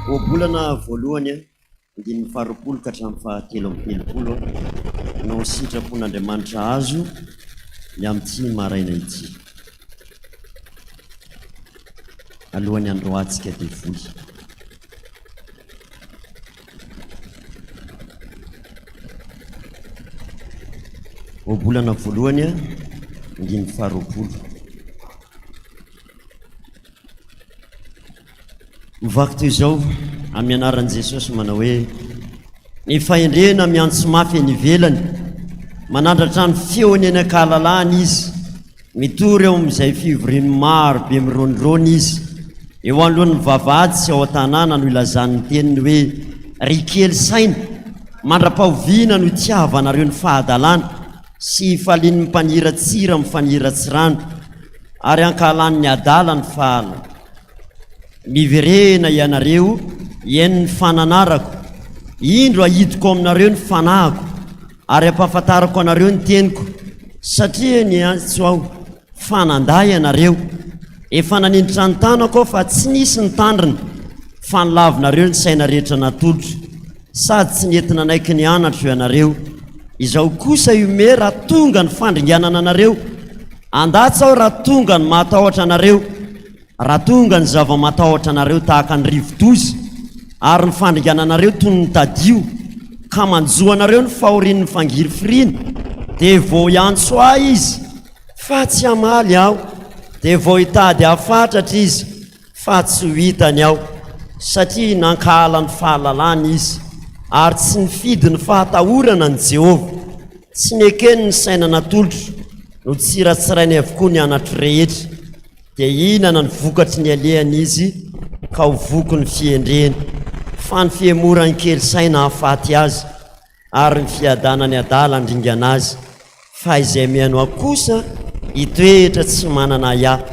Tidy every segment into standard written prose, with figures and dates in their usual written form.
Ohabolana voalohany, andininy faharoapolo ka hatramin'ny fahatelo amby telopolo no sitrapon'Andriamanitra azo ny amin'ity maraina ity. Alohan'ny handroahantsika devoly. Ohabolana voalohany, andininy faharoapolo. Mivaky toy izao amin'ny anaran'i Jesosy manao hoe, Ny fahendrena miantso mafy eny ivelany, manandratra ny feony eny an-kahalalahana izy, Mitory eo amin'izay fivorian'ny maro be mironirony izy. Eo anoloan'ny vavahady sy ao an-tanàna no ilazany ny teniny hoe, Ry kely saina, mandra-pahoviana no hitiavanareo ny fahadalana sy hifalian'ny mpaniratsira amin'ny faniratsirana, ary hankahalan'ny adala ny fahalalana? Miverena ianareo hihaino ny fananarako, indro ahidiko aminareo ny fanahiko, ary hampahafantariko anareo ny teniko, satria niantso aho fa nandà ianareo, efa nanindritra ny tanako aho fa tsy nisy nitandrina, fa nolavinareo ny saina rehetra natolotro, sady tsy nety nanaiky ny anatro ianareo. Izao kosa hihomehy raha tonga ny fandringanana anareo, handatsa aho raha tonga ny mahatahotra anareo. Raha tonga ny zava-matahotra anareo tahaka ny rivo-doza, ary ny fandringananareo toy ny tadio, ka manjo anareo ny fahorian'ny fangirifiriana, dia vao hiantso ahy izy, fa tsy hamaly aho, dia vao hitady ahy fatratra izy, fa tsy ho hitany aho, satria nankahala ny fahalalana izy, ary tsy nifidy ny fahatahorana an'i Jehovah. Tsy nekeny ny saina natolotro, notsiratsirainy avokoa ny anatro rehetra. Dia hihinana ny vokatry ny alehany izy ka ho voky ny fihendreny, fa ny fihemoran'ny kely saina hahafaty azy, ary ny fiadanan'ny adala handringana azy, fa izay mihaino ahy kosa hitoetra tsy manana ahiahy,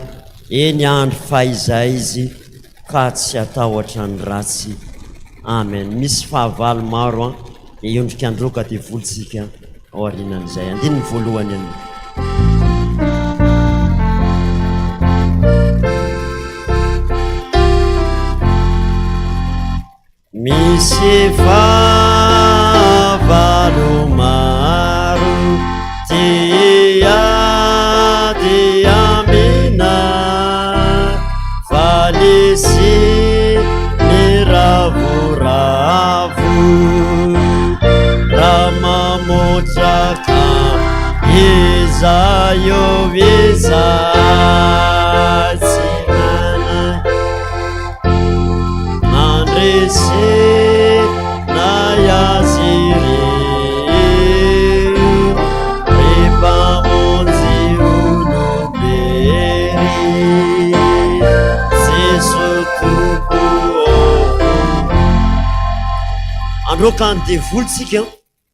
eny handry fahizay izy ka tsy hatahotra ny ratsy. Amen. Misy fahavalo maro an, dia hiondrika handroaka devoly tsika. Aorianan'izay andininy voalohany anio. Misy fahavalo maro tia ady amina faly sy miravoravo Raha mamotraka iza eo iza tsy mana nandresy na azy ireo ry mpamonjy olobery Jeso Tompo ô. Handroaka ny devoly tsika,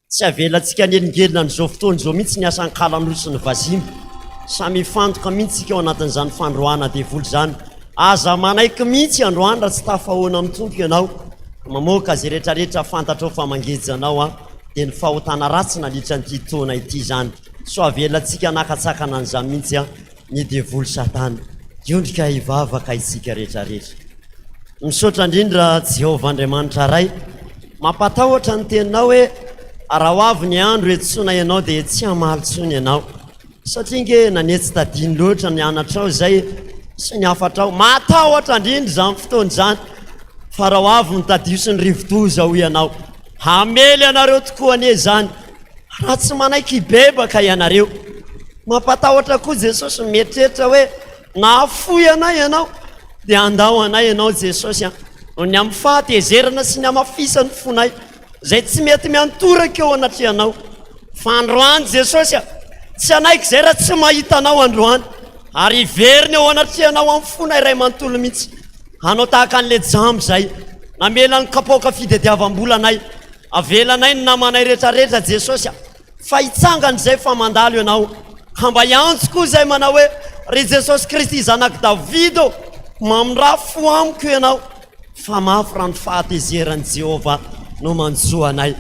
tsy avelantsika hanelingelina an'izao fotoana izao mihitsy ny asan'ny kalanoro sy ny vazimba. Samy hifantoka mihitsy tsika ao anatin'izany fandroahana devoly izany. Aza manaiky mihitsy androany raha tsy tafahoana amin'ny Tompo ianao. Mamoaka izay rehetrarehetra fantatrao fa mangeja anao an, dia ny fahotana ratsy nandritra an'ity taona ity izany. Sao avelantsika hanakatsakana an'izany mihitsy an. ny devoly satana. Hiondrika hivavaka isika rehetra rehetra. Misaotra indrindra Jehovah Andriamanitra Ray. Mampatahotra ny teninao hoe. Raha ho avy ny andro iantsoana ianao dia tsy hamaly intsony ianao. Satria ange nanetsy tadiny loatra ny anatrao izay sy ny hafatrao. Matahotra indrindra izany fotoana izany fa raha ho avy ny tadio sy ny rivodoza hoy ianao. Hamely anareo tokoa anie izany raha tsy manaiky hibebaka ianareo. Mampatahotra koa Jesosy mieritreritra hoe nahafoy anay ianao dia handao anay ianao Jesosy an. Noho ny amin'ny fahatezerana sy ny hamafisan'ny fonay. Izay tsy mety miantoraka eo anatrehanao. Fa androany Jesosy a, tsy hanaiky izay raha tsy mahita anao androany. Ary hiverina eo anatrehanao amin'ny fona iray manontolo mihitsy. Hanao tahaka an'ilay jamba izay namela ny kapoaka fitadiavam-bola anay. Avelanay ny namanay rehetrarehetra Jesosy a. Fa hitsangana izay fa mandalo ianao. Ka mba hiantso koa izay manao hoe, Ry Jesosy Kristy Zanak'i Davida ô, mamindrà fo amiko ianao. Fa mafy raha ny fahatezeran'i Jehovah no manjo anay.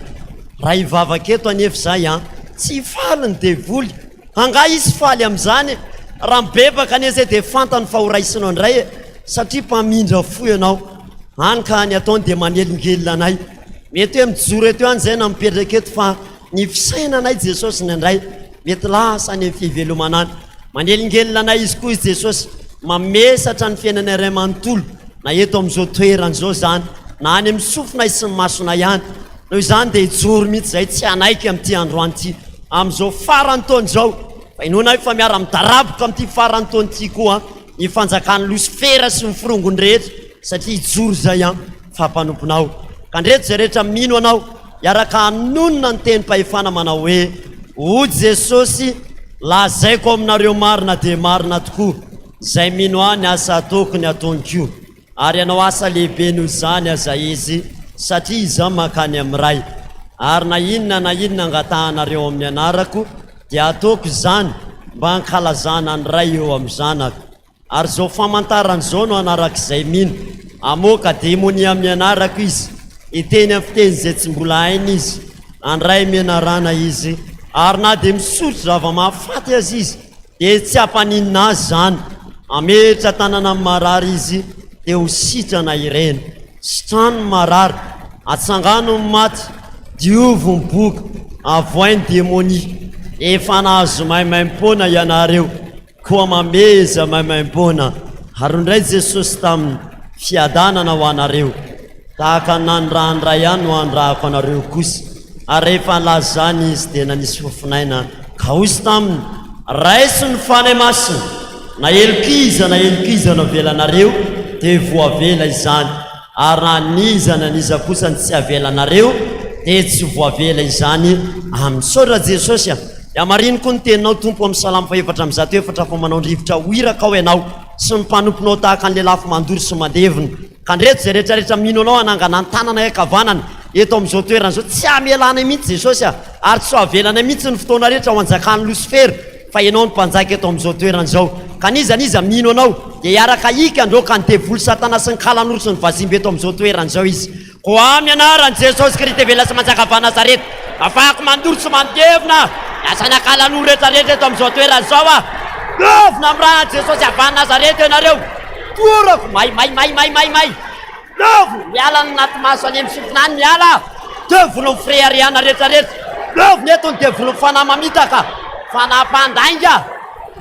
Raha hivavaka eto anefa izahay an, tsy hifaly ny devoly. Angaha izy faly amin'izany e? Raha mibebaka anie izay dia fantany fa horaisinao indray e, satria mpamindra fo ianao. Hany ka ny ataony dia manelingelina anay. Mety hoe mijoro eto ihany izay na mipetraka eto fa ny fisainanay Jesosy indraindray mety lasa any amin'ny fivelomana any. Manelingelina anay Izy koa i Jesosy, mamesatra ny fiainanay iray manontolo, na eto amin'izao toerana izao izany, na any amin'ny sofinay sy ny masonay any. Noho izany dia hijoro mihitsy izahay tsy hanaiky amin'ity androany ity, amin'izao faran'ny taona izao. Fa inoanay fa miara-midaraboka amin'ity faran'ny taona ity koa ny fanjakan'i Losifera sy ny forongony rehetra, satria hijoro izay an, fa mpanomponao. Ka ndreto izay rehetra mino Anao, hiaraka hanonona ny tenim-pahefana manao hoe, O Jesosy, lazaiko aminareo marina dia marina tokoa, izay mino Ahy ny asa ataoko ny ataony koa, ary hanao asa lehibe noho izany aza izy, satria Izaho mankany amin'ny Ray. Ary na inona na inona angatahanareo amin'ny anarako, dia hataoko izany, mba hankalazana ny Ray eo amin'ny Zanaka. Ary izao famantarana izao no hanarak'izay mino, Hamoaka demonia amin'ny anarako izy, hiteny amin'ny fiteny izay tsy mbola hainy izy, handray menarana izy, ary na dia misotro zava-mahafaty aza izy, dia tsy hampaninona azy izany, hametra tanana amin'ny marary izy, dia ho sitrana ireny. Sitrano ny marary, atsangano ny maty, diovy ny boka, avoay ny demonia. Efa nahazo maimaim-poana ianareo. Koa mameheza maimaimpoana. Ary indray Jesosy taminy, Fiadanana ho anareo. Tahaka ny nanirahan'ny Ray ahy no hanirahako anareo kosa. Ary rehefa nilaza izany Izy, dia nanisy fofonaina, ka hoy Izy taminy, Raiso ny Fanahy Masina. Na helok'iza na helok'iza no avelanareo, dia voavela izany, ary na an'iza na an'iza kosa no tsy avelanareo, dia tsy voavela izany. Aminy. Misaotra Jesosy a! Dia hamarino koa ny teninao, Tompo, amin'ny Salamo fahefatra amby 104, fa manao ny rivotra ho iraka ao Ianao, sy ny mpanomponao tahaka ny lelafo mandoro sy mandevona. Ka ndreto izay rehetra rehetra mino Anao hanangana ny tananay ankavanana eto amin'izao toerana izao, tsy hamelanay mihitsy Jesosy a, ary tsy ho avelanay mihitsy ny fotoana rehetra ho anjakan'i Losifera, fa Ianao no Mpanjaka eto amin'izao toerana izao. Ka n'iza n'iza mino Anao, dia hiaraka hika handroaka ny devoly Satana sy ny kalanoro sy ny vazimba eto amin'izao toerana izao izy. Koa amin'ny anaran'i Jesosy Kristy velona sy manjaka avy any Nazareta, afahako mandoro sy mandevona ny zanak'alanoro rehetra rehetra eto amin'izao toerana izao aho. Levona amin'ny ran'i Jesosy avy any Nazareta ianareo. Torako, may, may, may, may, may, may. Levona, miala ny anaty maso any amin'ny sofina any, miala. Devolin'ny fireharehana rehetra rehetra. Levona eto ny devolin'ny fanahy mamitaka, fanahy mpandainga.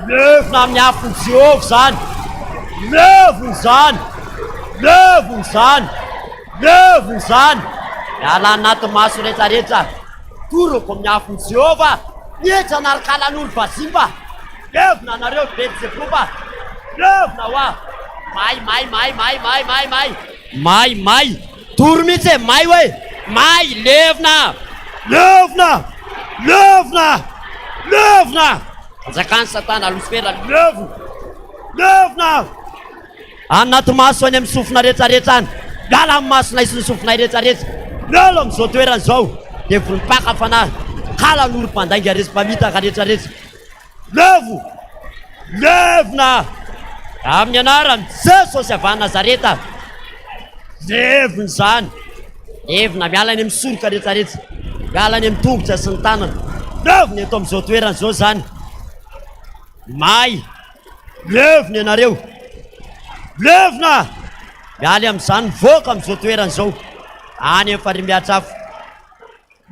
Levona amin'ny afon'i Jehovah izany. Levona izany. Levona izany. Levona izany. Miala anaty maso rehetrarehetra. Toroko amin'ny afon'i Jehovah. Mietra anarikalan'olo vazimba. Levona anareo Belzeboba. Levona hoa. May, may, may, may, may, may, may. May, may. Doro mihitsy e, may hoe. May, levona. Levona. Levona. Levona. Fanjakan'i Satana, Losifera, levona. Levona. Anaty maso any amin'ny sofina rehetrarehetra any. Miala amin'ny masonay sy ny sofinay rehetrarehetra. Miala amin'izao toerana izao. Devoly mpaka fanahy. Kalanoro mpandainga resy mpamitaka rehetrarehetra. Levo! Levona! Amin'ny anaran'i Jesosy avy any Nazareta. Levona izany. Levona miala any amin'ny soroka rehetrarehetra. Miala any amin'ny tongotra sy ny tanana. Levona eto amin'izao toerana izao izany. May. Levona ianareo. Levona! Miala amin'izany mivoaka amin'izao toerana izao. Any amin'ny farihy mihatrafo.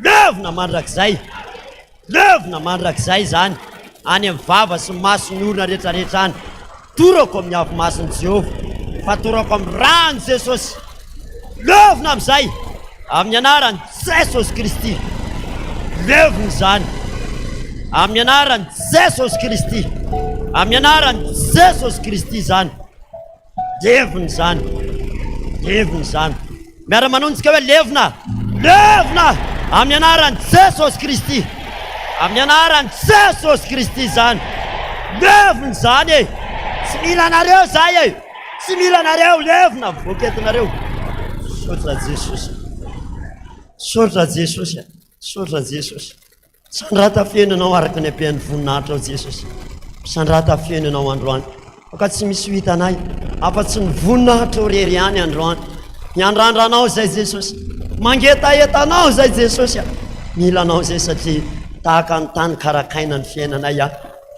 Levona mandrakizay. Levona mandrakizay izany, any amin'ny vava sy maso ny orona rehetrarehetra any. Torako amin'ny afo masin'i Jehovah, fa torako amin'ny ran'i Jesosy. Levona amin'izay, amin'ny anaran'i Jesosy Kristy. Levona izany, amin'ny anaran'i Jesosy Kristy. Amin'ny anaran'i Jesosy Kristy izany. Levona izany. Levona izany. Miara-manonona isika hoe levona. Levona! Amin'ny anaran'i Jesosy Kristy. Amin'ny anaran'i Jesosy Kristy izany. Levona izany e! Tsy mila anareo izay e! Tsy mila anareo, levona mivoaka eto nareo. Misaotra Jesosy. Misaotra Jesosy. Misaotra Jesosy. Sandrata feno Ianao araka ny ampian'ny voninahitrao Jesosy. Sandrata feno Ianao androany. Aoka tsy misy ho hitanay afa-tsy ny voninahitrao rery ihany androany. Miandrandra Anao izay Jesosy. Mangetaheta Anao izay Jesosy a. Mila Anao izay satria tahaka ny tany karakaina ny fiainanay a.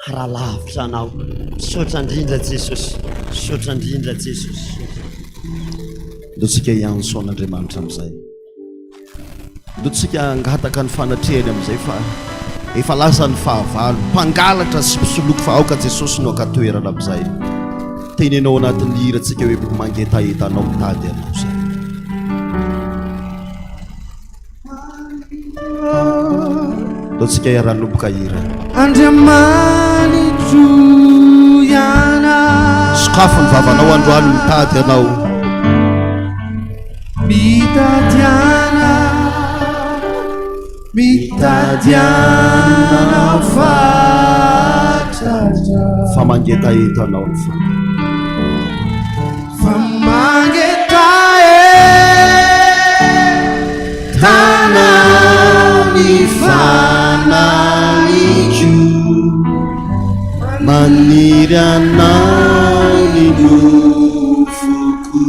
Raha lavitra Anao. Misaotra indrindra Jesosy. Misaotra indrindra Jesosy. Ndao tsika hiantso an'Andriamanitra amin'izay. Ndao tsika hangataka ny fanatrehany amin'izay fa efa lasa ny fahavalo, mpangalatra sy mpisoloky fa aoka Jesosy no haka toerana amin'izay. Teneno ao anatin'ny hirantsika hoe mangetaheta anao mitady anao izay. Ndao tsika hiara-hanomboka hira. Andriamanitro ianao. Sokafy ny vavanao androany mitady anao. Mitady anao, mitady anao fatratra. Fa mangetaheta anao ny fanahy. Fa mangetaheta anao ny fanahiko. Maniry anao ny nofoko.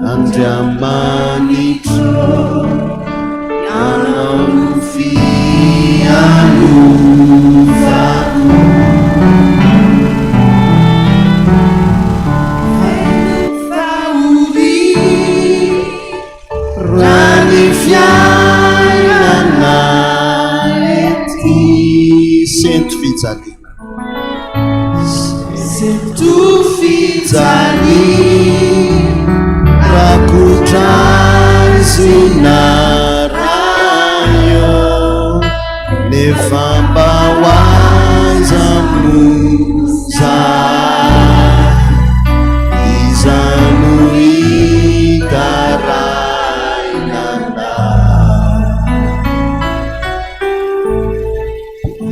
Andriamanitro, Ianao no fialofako. Raha ny fiainana ety sento fijaliana. Sento fijaliana. Rakotra aizina rayo nefa mba ho aiza moa za? Iza no hitarainana?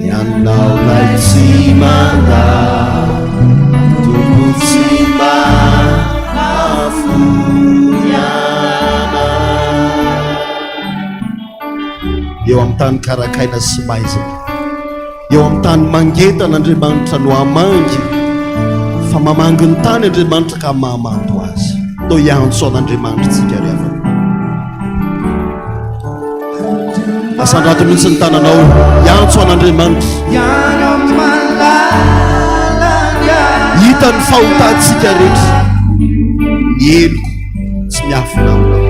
Ianao lay tsy mandà, Tompo tsy mba mahafoy anah. Eo amin'ny tany karakaina sy maizina. Eo amin'ny tany mangetana Andriamanitra no hamangy, fa mamangy ny tany Andriamanitra ka mahamando azy. Toa hiantso an'Andriamanitra isika ry havana. Asandrato mihitsy ny tananao, hiantso an'Andriamanitra. Hita ny fahotantsika rehetra, ny heloko. Tsy miafina aminao.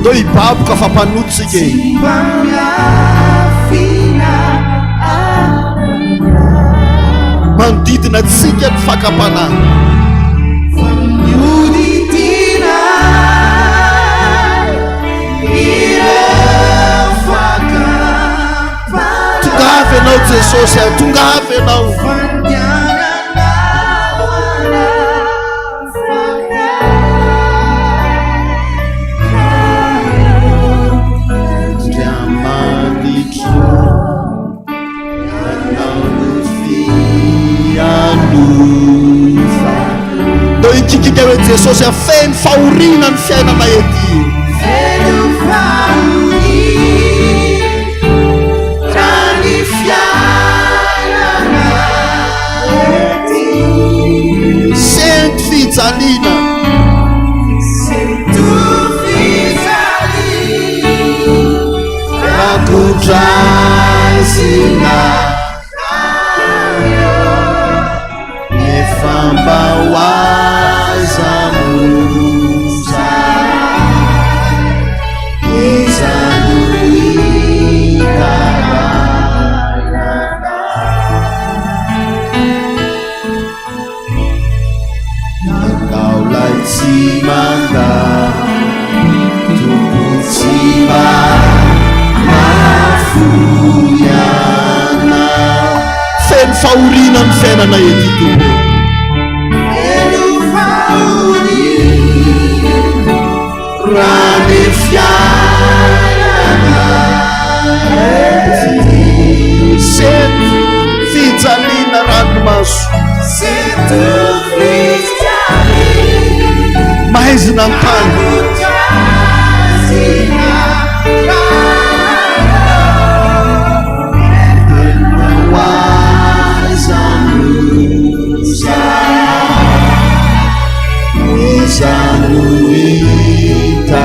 Ndao hibaboka fa mpanota isika e. Manodidina antsika ny fakam-panahy. Tongava ianao Jesosy a, tongava ianao. Ndao hikikika hoe Jesosy a feno fahoriana ny fiainana ety. Feno fahoriana ny fiainana. Sento fijaliana. Sento fijaliana. Rakotra aizina. Nefa mba ho aiza. tsy mandà, Tompo tsy mba mahafoy anay. Feno fahoriana ny fiainana ety Tompo. Feno fahoriana raha ny fiainana ety. Sento fijaliana ranomaso. Sento fijaliana. Maizina ny tany. Iza no hitarainana?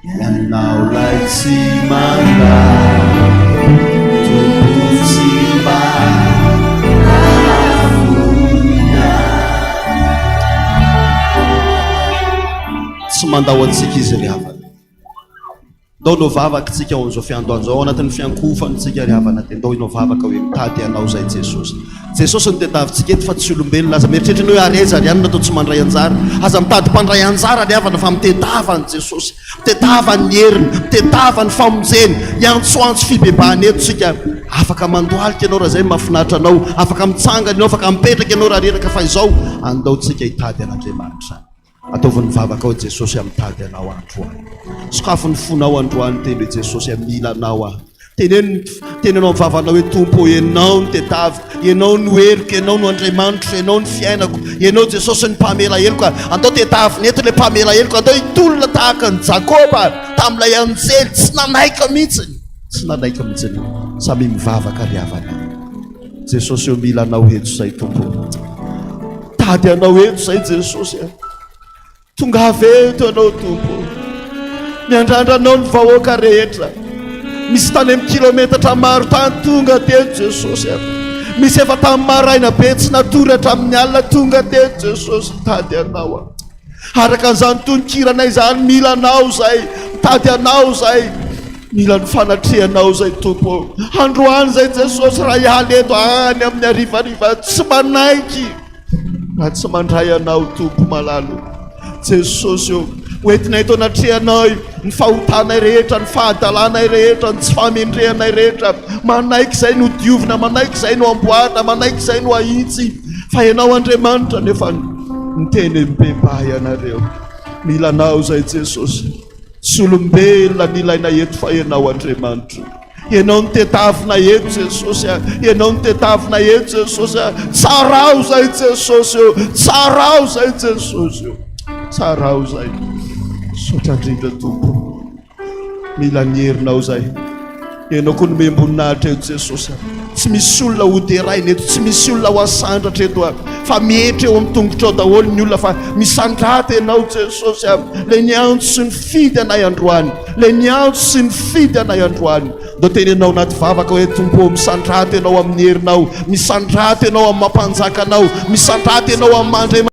Ianao lay tsy mandà, Tompo tsy mba mahafoy ahy. Tsy mandao antsika Izy ry havana. Ndao no vavaka tsika ao amin'izao fiandohana izao, ao anatin'ny fiankohofana tsika ry havana dia ndao no vavaka hoe mitady anao izay Jesosy. Jesosy no tediavintsika eto fa tsy olombelona. Aza mieritreritra ny hoe ary aiza ry anona toa tsy mandray anjara. Aza mitady mpandray anjara ry havana fa mitedava an'i Jesosy. Mitedava ny heriny, mitedava ny famonjeny. Hiantsoantso fibebahana eto tsika. Afaka mandohalika ianao raha izay no mahafinaritra anao. Afaka mitsangana ianao, afaka mipetraka ianao raha reraka fa izao andao tsika hitady an'Andriamanitra. Ataovy ny vavakao Jesosy a mitady anao androany. Sokafy ny fonao androany teny hoe Jesosy a mila anao aho. Teneno teneno amin'ny vavanao hoe Tompo ô Ianao no tedaviko, Ianao no heriko, Ianao no Andriamanitro, Ianao no fiainako, Ianao Jesosy ny mpamela heloka. Andao tedavina eto ilay mpamela heloka, andao hitolona tahaka an'i Jakoba tamin'ilay anjely tsy nanaika mihitsy. Tsy nanaika mihitsy. Samia mivavaka ry havana. Jesosy ô mila anao eto izay Tompo. Tady anao eto izay Jesosy a. Tongava eto ianao Tompo. Miandrandra anao ny vahoaka rehetra. Misy tany amin'ny kilometatra maro tany tonga teto Jesosy a. Misy efa tamin'ny maraina be tsy natory hatramin'ny alina tonga teto Jesosy mitady anao a. Araka an'izany tononkiranay izany, mila Anao izay, mitady Anao izay, mila ny fanatrehanao izay Tompo ô. Androany izay Jesosy raha hiala eto any amin'ny harivariva tsy manaiky raha tsy mandray Anao Tompo malalo. Jesosy ô, hoentinay eto anatrehanao ny fahotanay rehetra, ny fahadalanay rehetra, ny tsy fahamendrehanay rehetra. Manaiky izay no diovina, manaiky izay no amboarina, manaiky izay no ahitsy. Fa Ianao Andriamanitra nefa Niteny hoe mibebaha ianareo. Mila Anao izay Jesosy. Tsy olombelona ny ilaina eto fa Ianao Andriamanitro. Ianao no tedavina eto Jesosy a. Ianao no tedavina eto Jesosy a. Tsarao izay Jesosy o. Tsarao izay Jesosy o. Tsarao izay. Misaotra indrindra Tompo. Mila ny herinao izay. Ianao koa nomem-boninahitra eto Jesosy a. Tsy misy olona ho deraina eto, tsy misy olona ho asandratra eto a. Fa mihetra eo amin'ny tongotrao daholo ny olona fa misandrata ianao Jesosy a. Ilay niantso sy nifidy anay androany. Ilay niantso sy nifidy anay androany. Ndao tenenao anaty vavaka hoe Tompo ô misandrata ianao amin'ny herinao, misandrata ianao amin'ny mampanjaka anao, misandrata ianao amin'ny maha Andriamanitra.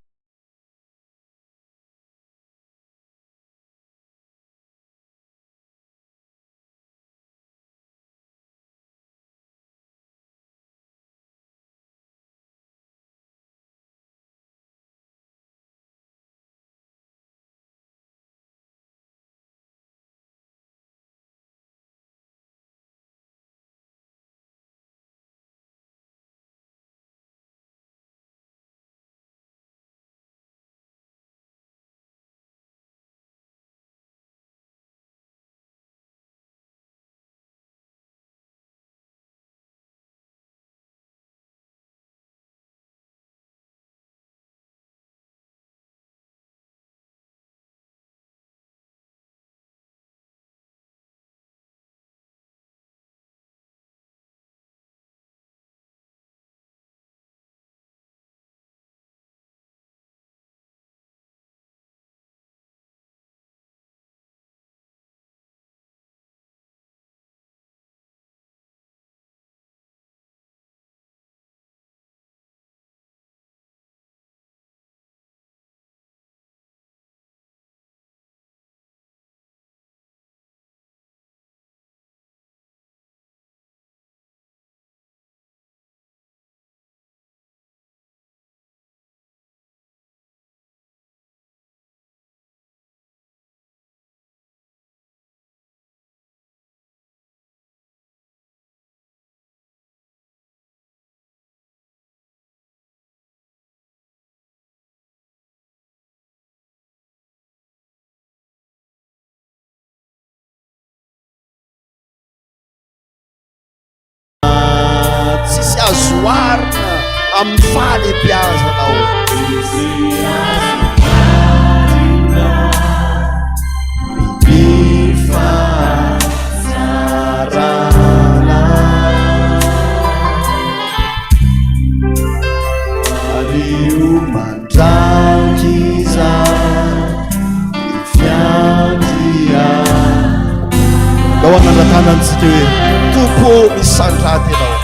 azo oharina amin'ny fahalehibiazanao. Ny fahatsarana ary ho mandrakizay ny fiandrianana. Ndao hanandratanana antsika hoe Tompo ô misandrata ianao.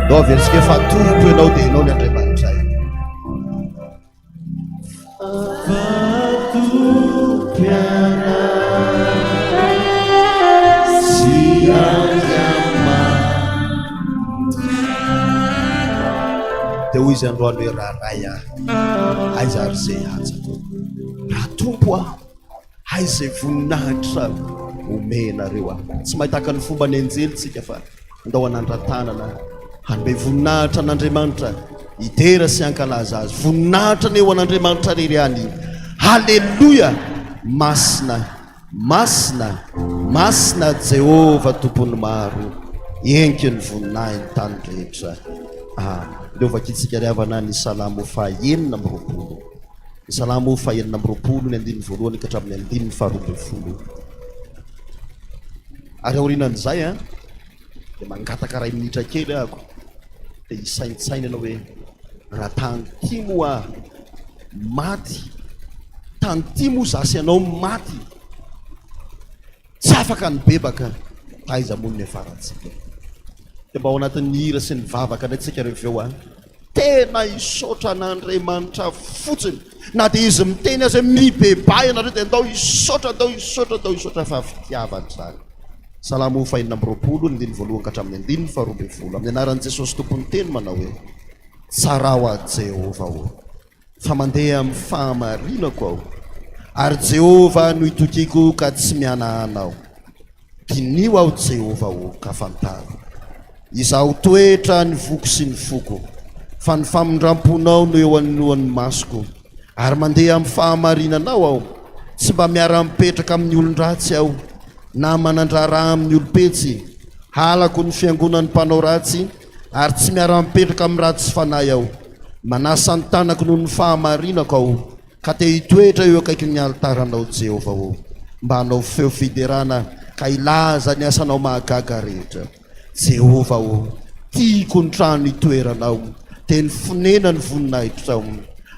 Ndao averintsika fa Tompo ianao dia ianao ny Andriamanitray. Dia hoy izy androany hoe raha ray ahy, aiza ary izay hajako? Raha Tompo aho, aiza izay voninahitra omenareo ahy? Tsy mahitaka ny fomba ny anjely tsika fa Ndao hanandra-tanana hanome voninahitra an'Andriamanitra, hidera sy hankalaza Azy. Voninahitra anie ho an'Andriamanitra irery ihany. Haleloia! Masina, masina, masina Jehovah Tompon'ny maro, enky ny voninahiny tany rehetra. Amen. Ndao vakintsika ry havana ny Salamo faha 26. Ny Salamo faha 26, ny andininy voalohany ka hatramin'ny andininy faharoa ambin'ny folo. Ary aorianan'izay an, dia mangataka iray minitra kely ahako, dia hisaintsaina ianao hoe, raha tany ity moa aho maty, tany ity moa za sy ianao maty, tsy afaka nibebaka, taiza moa no niafarantsika? Dia mba ao anatin'ny hira sy ny vavaka indray tsika rehefa avy eo an. Tena hisaotra an'Andriamanitra fotsiny. Na dia izy miteny aza hoe mibebaha ianareo dia ndao hisaotra, ndao hisaotra, ndao hisaotra fa fitiavana izany. Salamo fahenina amby 20, ny andininy voalohany ka hatramin'ny andininy faharoa ambin'ny folo. Amin'ny anaran'i Jesosy Tompon'ny teny manao hoe, Tsarao aho Jehovah ô. Fa mandeha amin'ny fahamarinako aho, ary Jehovah no itokiako ka tsy mihanahana aho. Diniho aho, Jehovah ô, ka fantaro. Izaho toetra ny voko sy ny foko, fa ny famindram-ponao no eo anoloan'ny masoko, ary mandeha amin'ny fahamarinanao aho. Tsy mba miara-mipetraka amin'ny olon-dratsy aho, na manan-draharaha amin'ny olom-petsy. Halako ny fiangonan'ny mpanao ratsy, Ary tsy miara-mipetraka amin'ny ratsy fanahy aho. Manasa ny tanako noho ny fahamarinako aho, ka te hitoetra eo akaikin'ny alitaranao, Jehovah ô, mba hanao feo fiderana ka hilaza ny asanao mahagaga rehetra. Jehovah ô, Tiako ny trano itoeranao, dia ny fonenan'ny voninahitrao.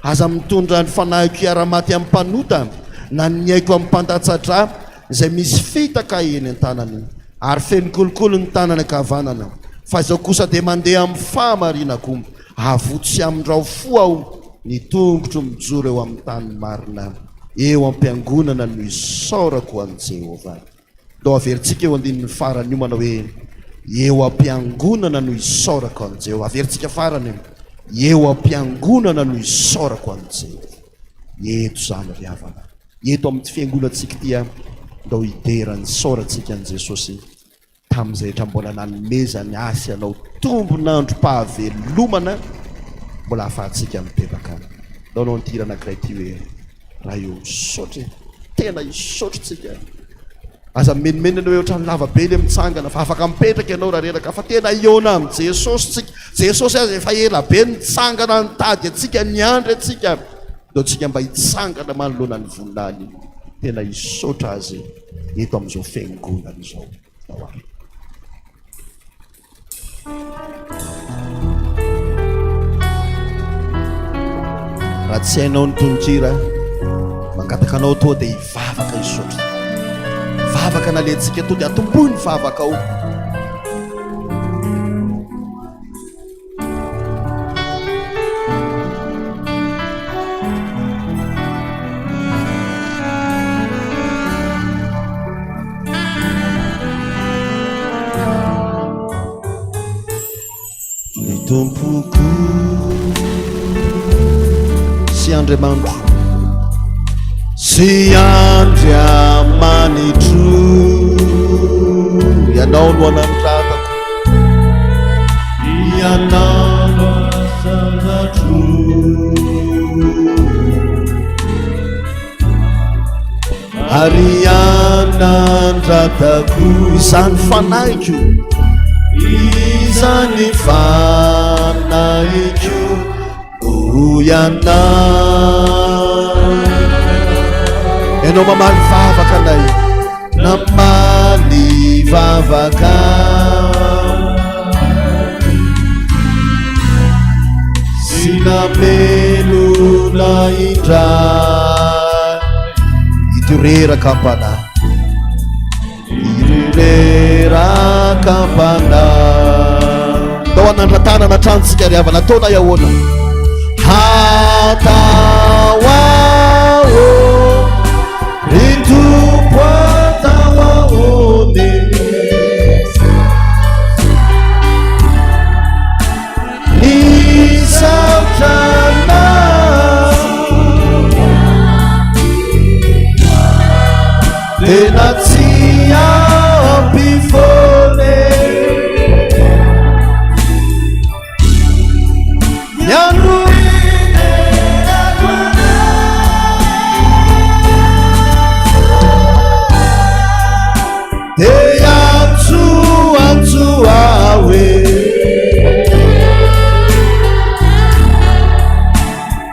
Aza mitondra ny fanahiko hiara-maty amin'ny mpanota, na ny aiko amin'ny mpandatsa-drà, izay misy fitaka eny an-tanany, ary feno kolikoly ny tanany ankavanana. Fa izao kosa dia mandeha amin'ny fahamarinako, avoto sy amindrao fo aho, ny tongotro mijoro eo amin'ny tany marina. Eo am-piangonana no isaorako an'i Jehovah. Ndao averintsika eo andininy farany io manao hoe, Eo am-piangonana no isaorako an'i Jehovah. Averintsika farany io. Eo am-piangonana no isaorako an'i Jehovah. Eto izany ry havana. Eto amin'ity fiangonantsika ity, ndao hidera ny isaorantsika an'i Jesosy. Tamin'izay rehetra mbola nanomezany ahy sy anao tombon'androm-pahavelomana mbola ahafahantsika mibebaka. Ndao hanao an'ity hira anankiray ity hoe, Ray ô, misaotra e! Tena hisaotra tsika. Aza mimenomenona hoe ohatran'ny lava be ilay mitsangana fa afaka mipetraka ianao raha reraka fa tena hihaona amin'i Jesosy tsika. Jesosy aza efa ela be nitsangana nitady antsika, niandry antsika. Ndao tsika mba hitsangana manoloana ny voninahiny. Tena hisaotra Azy eto amin'izao fiangonana izao. Ndao ary. Raha tsy hainao ny tononkira, mangataka anao toa dia hivavaka hisaotra. Vavaka nalehantsika toa dia atombohy ny vavakao. Ny Tompoko sy Andriamanitro sy Andriamanitro Ianao no anandratako Ianao no asanatro Ary anandratako izany fanahiko, izany fanahiko noho ianao. Ianao mamaly vavaka anay, namaly vavaka. Sy namelona indray ito reraka am-panahy, Ito reraka am-panahy. Tao anandra-tanana hatrany tsika ry havana, ataonay ahoana? Hatao aho, ry Tompo atao ahoana e? Misaotra anao Tena tsy ampy foana e. Ny andro Dia antso antso aho e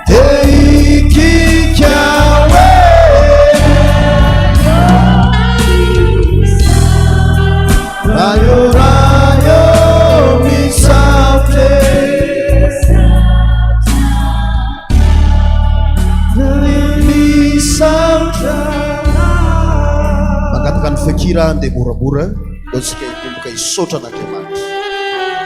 Dia hikiky aho e Raio raio misaotra e Misaotra Mangataka ny feon-kira andeha moramora, ndao tsika hitomboka hisaotra an'Andriamanitra.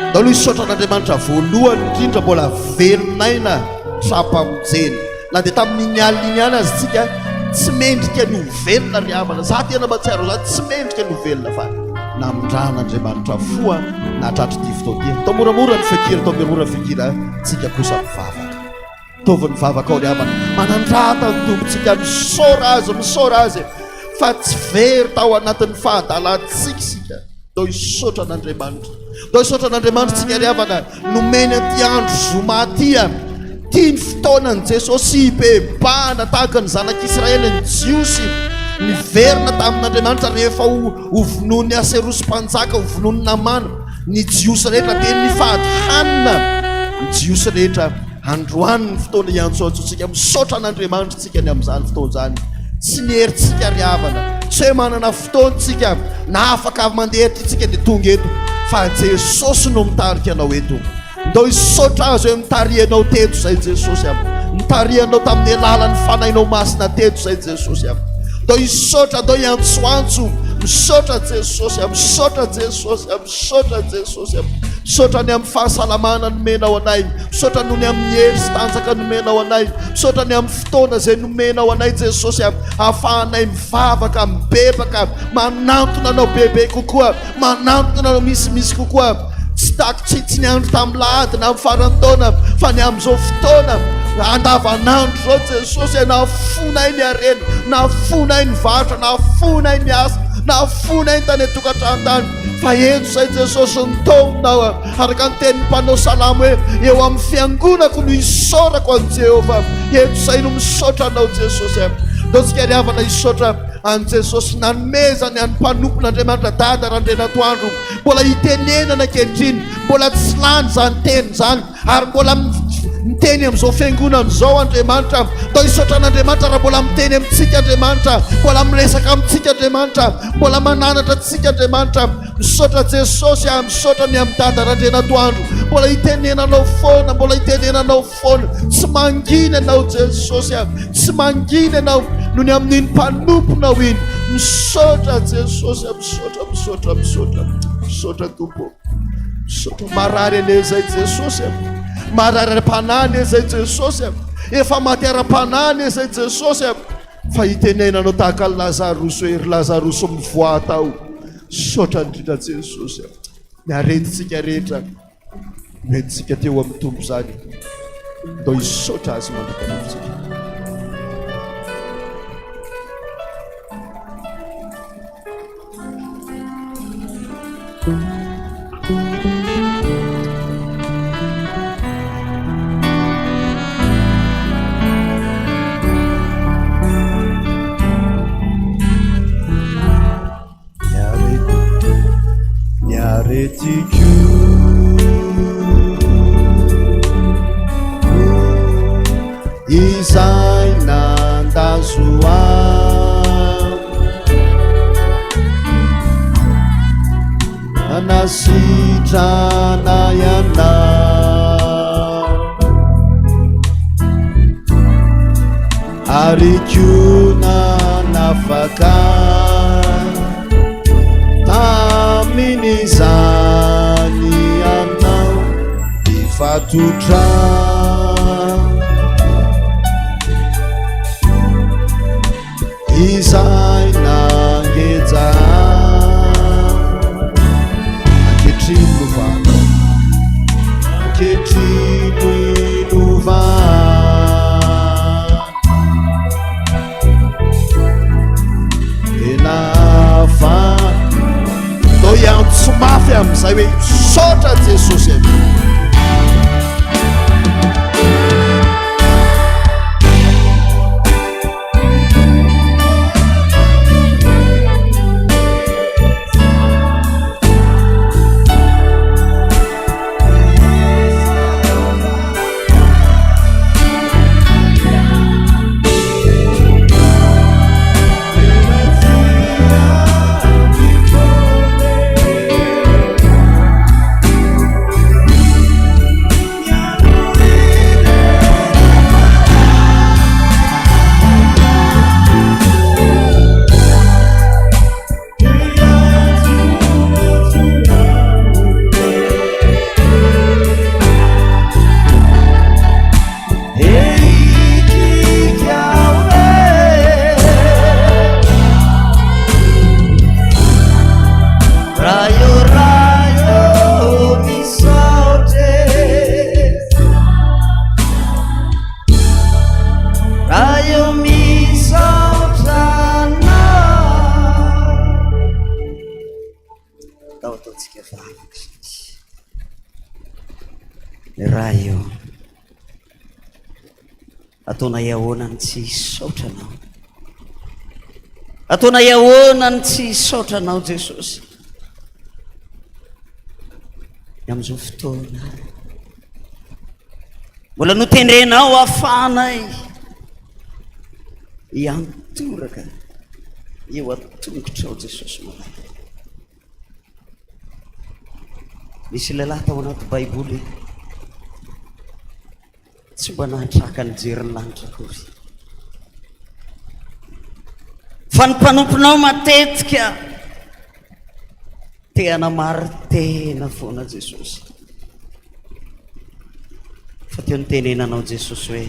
Ndao aloha hisaotra an'Andriamanitra voalohany indrindra mbola velon'aina tra-pamonjena. Na dia tamin'iny alina iny ihany aza tsika tsy mendrika ny ho velona ry havana. Za tena mahatsiaro za tsy mendrika ny ho velona fa namindran'Andriamanitra fo aho nahatratra ity fotoana ity. Atao moramora ny feon-kira, atao moramora ny feon-kira, tsika kosa mivavaka. Ataovy ny vavakao ry havana. Manandrata ny Tompontsika, misaora Azy, misaora Azy fa tsy very tao anatin'ny fahadalantsika isika. Ndao hisaotra an'Andriamanitra. Ndao hisaotra an'Andriamanitra isika ry havana, nomeny an'ity andro zoma ity. Ity ny fotoanan'i Jesosy hibebahana tahaka ny zanak'Israely, ny Jiosy niverina tamin'Andriamanitra rehefa ho vonoin'i Aserosy mpanjaka, ho vonoin'i Namana. Ny Jiosy rehetra dia nifady hanina. Ny Jiosy rehetra Androany ny fotoana hiantsoantsoantsika, misaotra an'Andriamanitra tsika ny amin'izany fotoana izany. Tsy ny herintsika ry havana, tsy hoe manana fotoana tsika na afaka mandeha aty tsika dia tonga eto. Fa Jesosy no mitarika anao eto. Ndao hisaotra Azy hoe nitarihanao teto izay Jesosy a. Nitarihanao tamin'ny alalan'ny Fanahinao Masina teto izay Jesosy a. Ndao hisaotra, ndao hiantsoantso. Misaotra Jesosy a, misaotra Jesosy a, misaotra Jesosy a. Misaotra ny amin'ny fahasalamana nomenao anay. Misaotra noho ny amin'ny hery sy tanjaka nomenao anay. Misaotra ny amin'ny fotoana izay nomenao anay Jesosy a. Ahafahanay mivavaka, mibebaka, manantona anao bebe kokoa. Manantona anao misimisy kokoa. Tsy tak tsy tsy niandry tamin'ny lahady na amin'ny faran'ny taona fa ny amin'izao fotoana andavanandro izao Jesosy e, nafonay ny harena, nafonay ny varotra, nafonay ny asa, nafonay ny tany an-tokantrano tany. Fa eto izay Jesosy nitaonao araka ny tenin'ny mpanao salamo hoe eo amin'ny fiangonako no isaorako an'i Jehovah. Eto izay no misaotra anao Jesosy. Ndao tsika ry havana hisaotra an'i Jesosy nanomezany an'ny mpanompon'Andriamanitra Dada Randrianatoandro. Mbola itenenana ankehitriny, mbola tsy lany izany teny izany ary mbola miteny amin'izao fiangonana izao Andriamanitra. Ndao hisaotra an'Andriamanitra raha mbola miteny amintsika Andriamanitra, mbola miresaka amintsika Andriamanitra, mbola mananatra antsika Andriamanitra. Misaotra Jesosy ah, misaotra ny amin'i Dada Randrianatoandro. Mbola itenenanao foana, mbola itenenanao foana. Tsy mangina ianao Jesosy ah, tsy mangina ianao noho ny amin'iny mpanomponao iny. Misaotra Jesosy ah, misaotra, misaotra, misaotra, misaotra Tompo. Misaotra. Marary anie izay Jesosy ah. Marary ara-panahy anie izay Jesosy ah. Efa maty ara-panahy anie izay Jesosy ah. Fa itenenanao tahaka an'i Lazarosy hoe ry Lazarosy mivoaha tao. Misaotra indrindra Jesosy a. Ny aretintsika rehetra noentintsika teo amin'ny Tompo izany. Ndao hisaotra Azy mandrakariva isika. Ny aretiko Izay nandazo ahy Nanasitrana ianao Ary koa nanafaka tamin'izany ianao mifatotra. Izay nangeja ankehitriny novanao, ankehitriny novanao. Tena fa Ndao hiantso mafy amin'izay hoe misaotra Jesosy e. Ndao ataontsika vavaka isika. Ray ô, ataonay ahoana ny tsy hisaotra Anao? Ataonay ahoana ny tsy hisaotra Anao Jesosy? Ny amin'izao fotoana mbola notendrenao ahafahanay hiantoraka eo an-tongotrao Jesosy malala. Nisy lehilahy tao anaty Baiboly tsy mba nahatraka nijery ny lanitra akory. Fa ny mpanomponao matetika te hanamari-tena foana Jesosy. Fa teo nitenenanao Jesosy hoe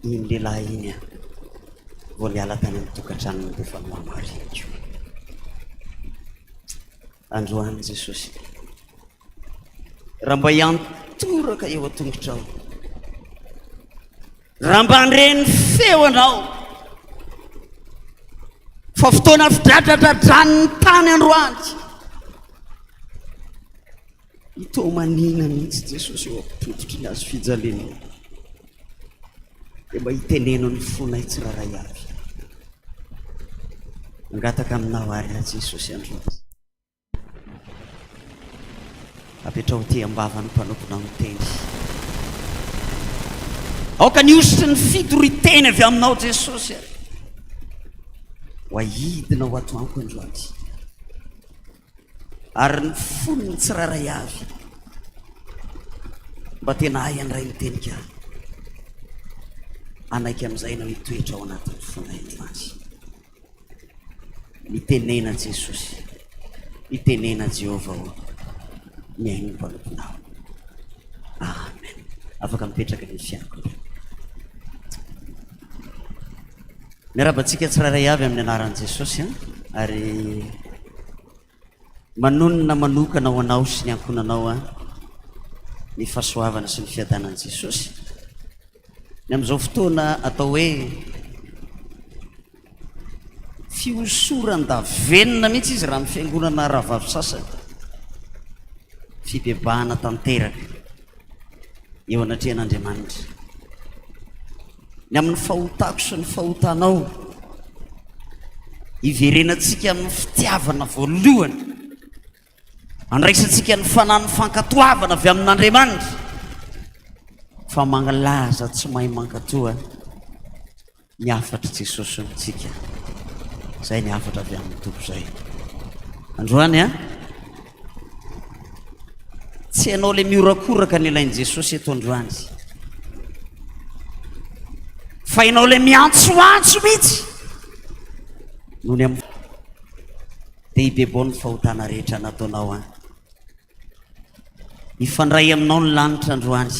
iny lehilahy iny a vao niala tany amin'ny tokantranony dia efa nohamariniko. Androany Jesosy. Raha mba hiantoraka eo an-tongotrao. Raha mba handre ny feo anao. Fa fotoana fidradradradran'ny tany androany. Hitomanina mihitsy Jesosy eo am-pototry ny hazo fijalianao. Dia mba hiteneno ny fonay tsirairay avy. Mangataka aminao àry aho Jesosy androany. Apetraho aty am-bavan'ny mpanomponao ny teny. Aoka ny hosotry ny fitoriteny avy aminao Jesosy a. Ho ahidina ho ato amiko androany. Ary ny fon'ny tsirairay avy mba tena hay handray ny teny ka hanaiky amin'izay ianao hitoetra ao anatin'ny fonay androany. Mitenena Jesosy, mitenena Jehovah ô, mihaino ny mpanomponao. Amen. Afaka mipetraka ny fiangonana. Miarahaba antsika tsirairay avy amin'ny anaran'i Jesosy ary manonona manokana ho anao sy ny ankohonanao ny fahasoavana sy ny fiadanan'i Jesosy. Ny amin'izao fotoana atao hoe fihosoran-davenona mihitsy izy raha ny fiangonana rahavavy sasany. Fibebahana tanteraka eo anatrehan'Andriamanitra. Ny amin'ny fahotako sy ny fahotanao. Hiverenantsika amin'ny fitiavana voalohany. Andraisantsika ny fanahin'ny fankatoavana avy amin'Andriamanitra. Fa mangalaza tsy mahay mankatoa ny hafatr'i Jesosy amintsika. Izay ny hafatra avy amin'ny Tompo izay. Androany a, tsy ianao le miorakoraka ny ilain'i Jesosy eto androany. Fa ianao le miantsoantso mihitsy noho ny amin'ny dia hibebao ny fahotana rehetra nataonao an. Hifandray aminao ny lanitra androany.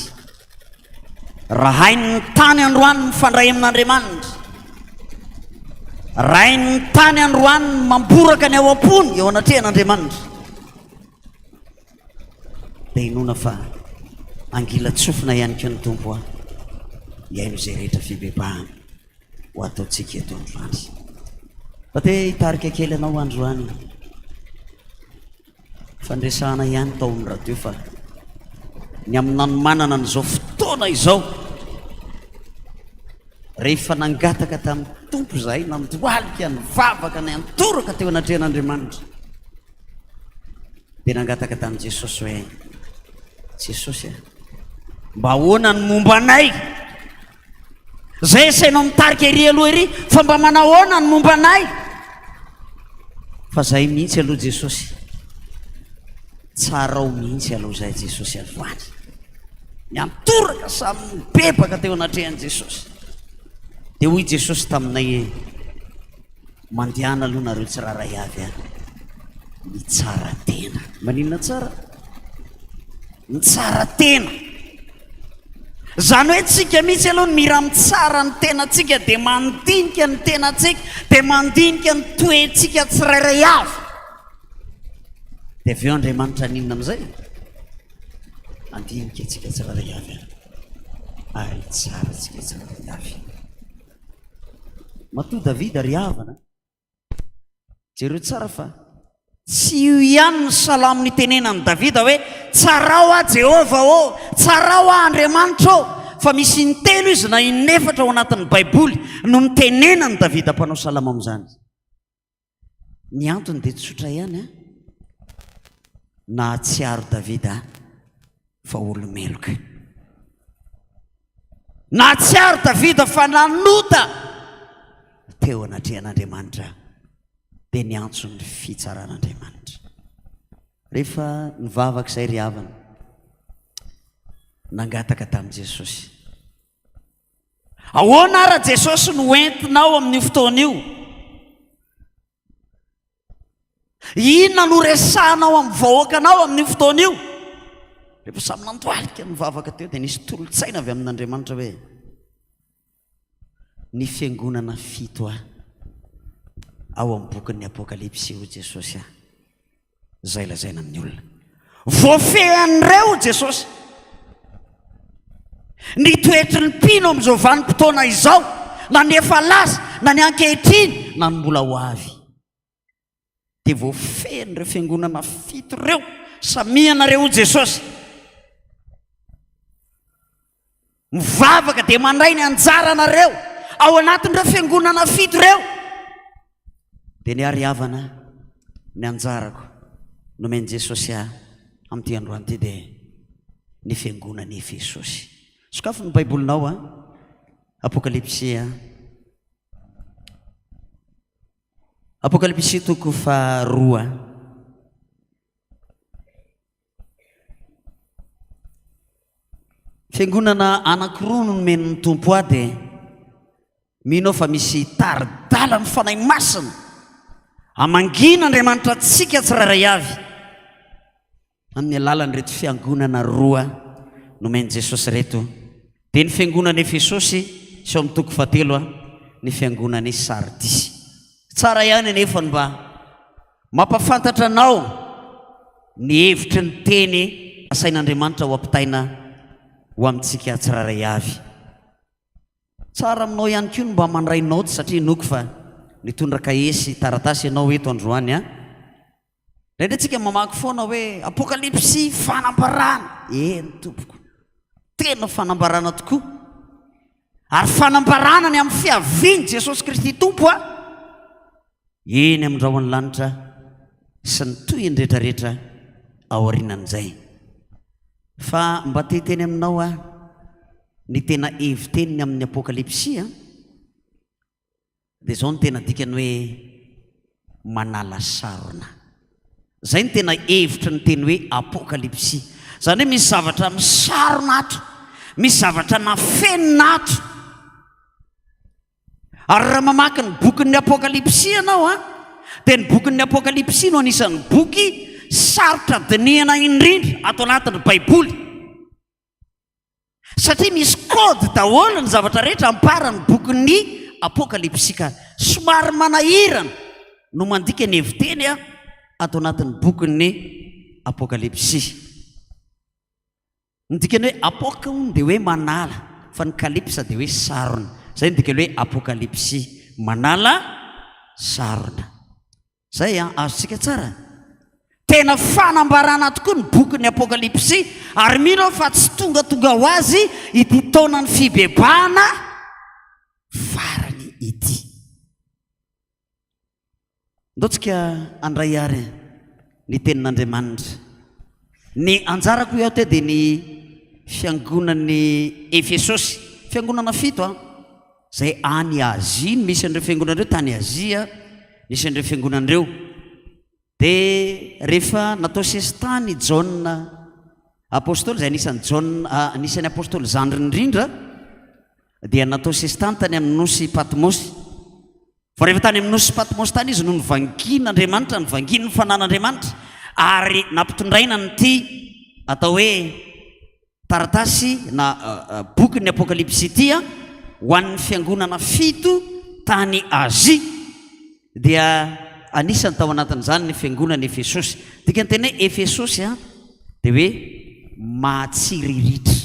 Raha hain'ny tany androany mifandray amin'Andriamanitra, raha hain'ny tany androany ny mamboraka ny ao am-pony eo anatrehan'Andriamanitra, dia inoana fa angilan-tsofina ihany koa ny Tompo a, hihaino izay rehetra fibebahana ho ataontsika eto androany. Fa te hitarika kely anao androany. Fandresahana ihany tao amin'ny radio fa ny amin'ny nanomanana an'izao fotoana izao, rehefa nangataka tamin'ny Tompo izahay, nandohalika, nivavaka, niantoraka teo anatrehan'Andriamanitra, dia nangataka tamin'i Jesosy hoe, Jesosy a, mba ahoana ny momba anay? Zay asainao mitarika ery aloha ery fa mba manahoana ny momba anay? Fa zay mihitsy aloha Jesosy. Tsarao mihitsy aloha zay Jesosy androany. Niantoraka samy nibebaka teo anatrehan'i Jesosy. Dia hoy Jesosy taminay hoe, mandehana aloha nareo tsirairay avy a, mitsara tena. Maninona tsara? Mitsara tena. Izany hoe tsika mihitsy aloha no mira mitsara ny tenantsika dia mandinika ny tenantsika dia mandinika ny toetsika tsirairay avy. Dia avy eo Andriamanitra haninona amin'izay? Handinika antsika tsirairay avy ary hitsara antsika tsirairay avy. Matoa Davida ry havana. Jereo tsara fa tsy io ihany ny salamo nitenenan'i Davida hoe, Tsarao aho Jehovah ô, tsarao aho Andriamanitra ô, fa misy intelo izy na inefatra ao anatin'ny Baiboly no nitenenan'i Davida mpanao salamo amin'izany. Ny antony dia tsotra ihany an, nahatsiaro Davida fa olo-meloka. Nahatsiaro Davida fa nanota teo anatrehan'Andriamanitra, dia niantso ny fitsaran'Andriamanitra. Rehefa nivavaka izay ry havana, nangataka tamin'i Jesosy. Ahoana ara Jesosy no entinao amin'io fotoana io? Inona no resahanao amin'ny vahoakanao amin'io fotoana io? Rehefa samy nandohalika nivavaka teo dia nisy tolo-tsaina avy amin'Andriamanitra hoe ny fiangonana fito ahy ao amin'ny bokin'ny Apokalypsy hoy Jesosy ahy. Izay lazaina amin'ny olona. Voafehin'ireo Jesosy. Ny toetry ny mpino amin'izao vanim-potoana izao, na ny efa lasa, na ny ankehitriny, na ny mbola ho avy. Dia voafehin'ireo fiangonana fito ireo. Samia anareo hoy Jesosy. Mivavaka dia mandray ny anjaranareo ao anatin'ireo fiangonana fito ireo. Dia ny ary havana ny anjarako nomen'i Jesosy ahy amin'ity androany ity dia ny fiangonan'i Efesosy. Sokafy ny Baibolinao a. Apokalypsy a. Apokalypsy toko faharoa. Fiangonana anankiroa no nomen'ny Tompo ahy dia mino aho fa misy tari-dalan'ny Fanahy Masina hamangiana Andriamanitra antsika tsirairay avy amin'ny alalan'ireto fiangonana roa nomen'i Jesosy ireto dia ny fiangonana Efesosy sy ao amin'ny toko fahatelo ny fiangonan'i Sardisy. Tsara ihany anefa ny mba Mampahafantatra anao ny hevitry ny teny asain'Andriamanitra ho ampitaina ho amintsika tsirairay avy. Tsara aminao ihany koa ny mba mandray naoty satria inoako fa nitondra kahie sy taratasy ianao eto androany an. Indraindray tsika mamaky foana hoe Apokalypsy fanambarana. Eny tompoko. Tena fanambarana tokoa. Ary fanambarana ny amin'ny fiavian'i Jesosy Kristy Tompo an. Eny amin'ny rahon'ny lanitra sy ny tohiny rehetrarehetra aorianan'izay. Fa mba te hiteny aminao aho ny tena hevi-teniny amin'ny Apokalypsy an, dia izao no tena dikany hoe manala sarona. Izay no tena hevitry ny teny hoe Apokalypsy. Izany hoe misy zavatra misarona ato, misy zavatra nafenina ato. Ary raha mamaky ny bokin'ny Apokalypsy ianao an, dia ny bokin'ny Apokalypsy no anisan'ny boky sarotra dinihana indrindra ato anatin'ny Baiboly. Satria misy code daholo ny zavatra rehetra amparan'ny bokin'ny Apokalypsy ka somary manahirana no mandika ny hevi-teny ato anatin'ny bokin'ny Apokalypsy. Ny dikany hoe apoka hono dia hoe manala, fa ny kalypsa dia hoe sarona. Izay no dikany hoe apokalypsy, manala sarona. Izay an, azontsika tsara? Tena fanambarana tokoa ny bokin'ny Apokalypsy, ary mino aho fa tsy tongatonga ho azy ity taonan'ny fibebahana farany ity. Ndao tsika handray ary ny tenin'Andriamanitra. Ny anjarako hoy aho teo dia ny fiangonan'i Efesosy, fiangonana fito an, izay any Azia no misy an'ireo fiangonana ireo, tany Azia nisy an'ireo fiangonana ireo. Dia rehefa natao sesitany i Jaona apostoly, izay anisan'i Jaona, anisan'ny apostoly zandriny indrindra, dia natao sesitany tany amin'ny nosy Patmosy. Fa rehefa tany amin'ny nosy Patmosy tany izy no novangian'Andriamanitra, novangian'ny fanan'Andriamanitra, ary nampitondraina an'ity atao hoe taratasy na bokin'ny Apokalypsy ity ho an'ny fiangonana fito tany Azia, dia anisany tao anatin'izany ny fiangonana Efesosy. Dikany teny hoe Efesosy dia hoe mahatsiriritra.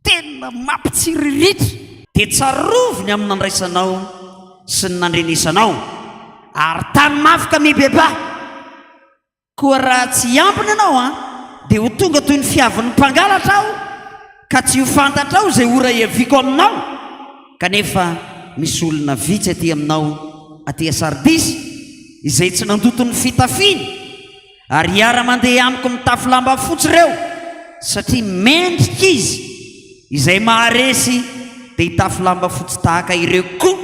Tena mampitsiriritra! Dia tsarovy ny amin'ny nandraisanao sy ny nandrenesanao, ary tano mafy ka mibebaha. Koa raha tsy hiambina ianao an, dia ho tonga toy ny fiavin'ny mpangalatra aho, ka tsy ho fantatrao izay ora hiaviako aminao. Kanefa misy olona vitsy aty aminao aty Sardisy, izay tsy nandoto ny fitafiany, Ary hiara-mandeha amiko mitafy lamba fotsy ireo, satria mendrika izy. Izay maharesy dia hitafy lamba fotsy tahaka ireo koa,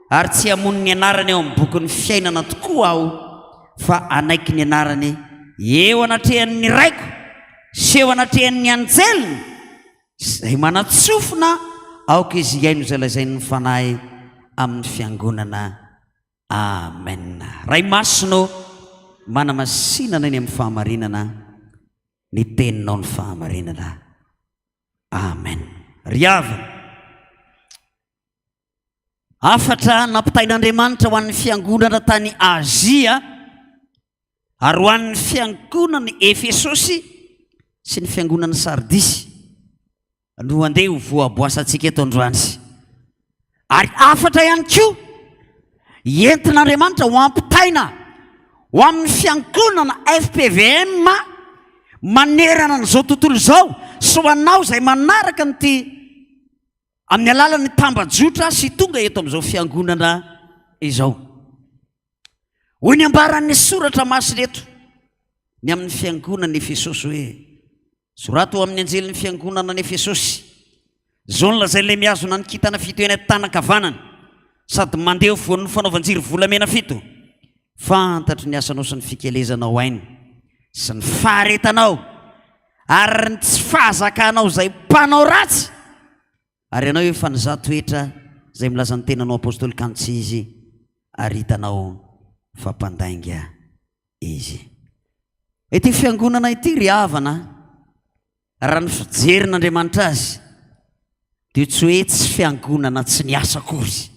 ary tsy hamono ny anarany ao amin'ny bokin'ny fiainana tokoa aho, fa hanaiky ny anarany. Eo anatrehan'ny Raiko sy eo anatrehan'ny anjeliny, izay manan-tsofina aoka izy hihaino izay lazain'ny Fanahy amin'ny fiangonana. Amen. Ray Masina ô, manamasinana eny amin'ny fahamarinana ny teninao ny fahamarinana. Amen. Ry havana, hafatra nampitain'Andriamanitra ho an'ny fiangonana tany Azia ary ho an'ny fiangonan'i Efesosy sy ny fiangonan'i Sardisy no andeha ho voaboasantsika eto androany. Ary hafatra ihany koa entin'Andriamanitra ho ampitaina ho amin'ny fiangonana FPVM manerana an'izao tontolo izao sy ho anao izay manaraka an'ity amin'ny alalan'ny tambajotra sy tonga eto amin'izao fiangonana izao. Hoy ny ambaran'ny soratra masina eto ny amin'ny fiangonana Efesosy hoe, Soraty ho amin'ny anjelin'ny fiangonana any Efesosy, Izao no lazain'ilay mihazona ny kintana fito eny an-tanan-kavanany, sady mandeha afovoan'ny fanaovan-jiro volamena fito, Fantatro ny asanao sy ny fikelezanao aina, sy ny faharetanao, ary ny tsy fahazakanao izay mpanao ratsy, Ary ianao efa nizaha toetra izay milaza ny tenanao apostoly kanjo tsy izy, ary hitanao fa mpandainga izy. Ity fiangonana ity ry havana, raha ny fijerin'Andriamanitra azy, dia tsy hoe tsy fiangonana tsy niasa akory,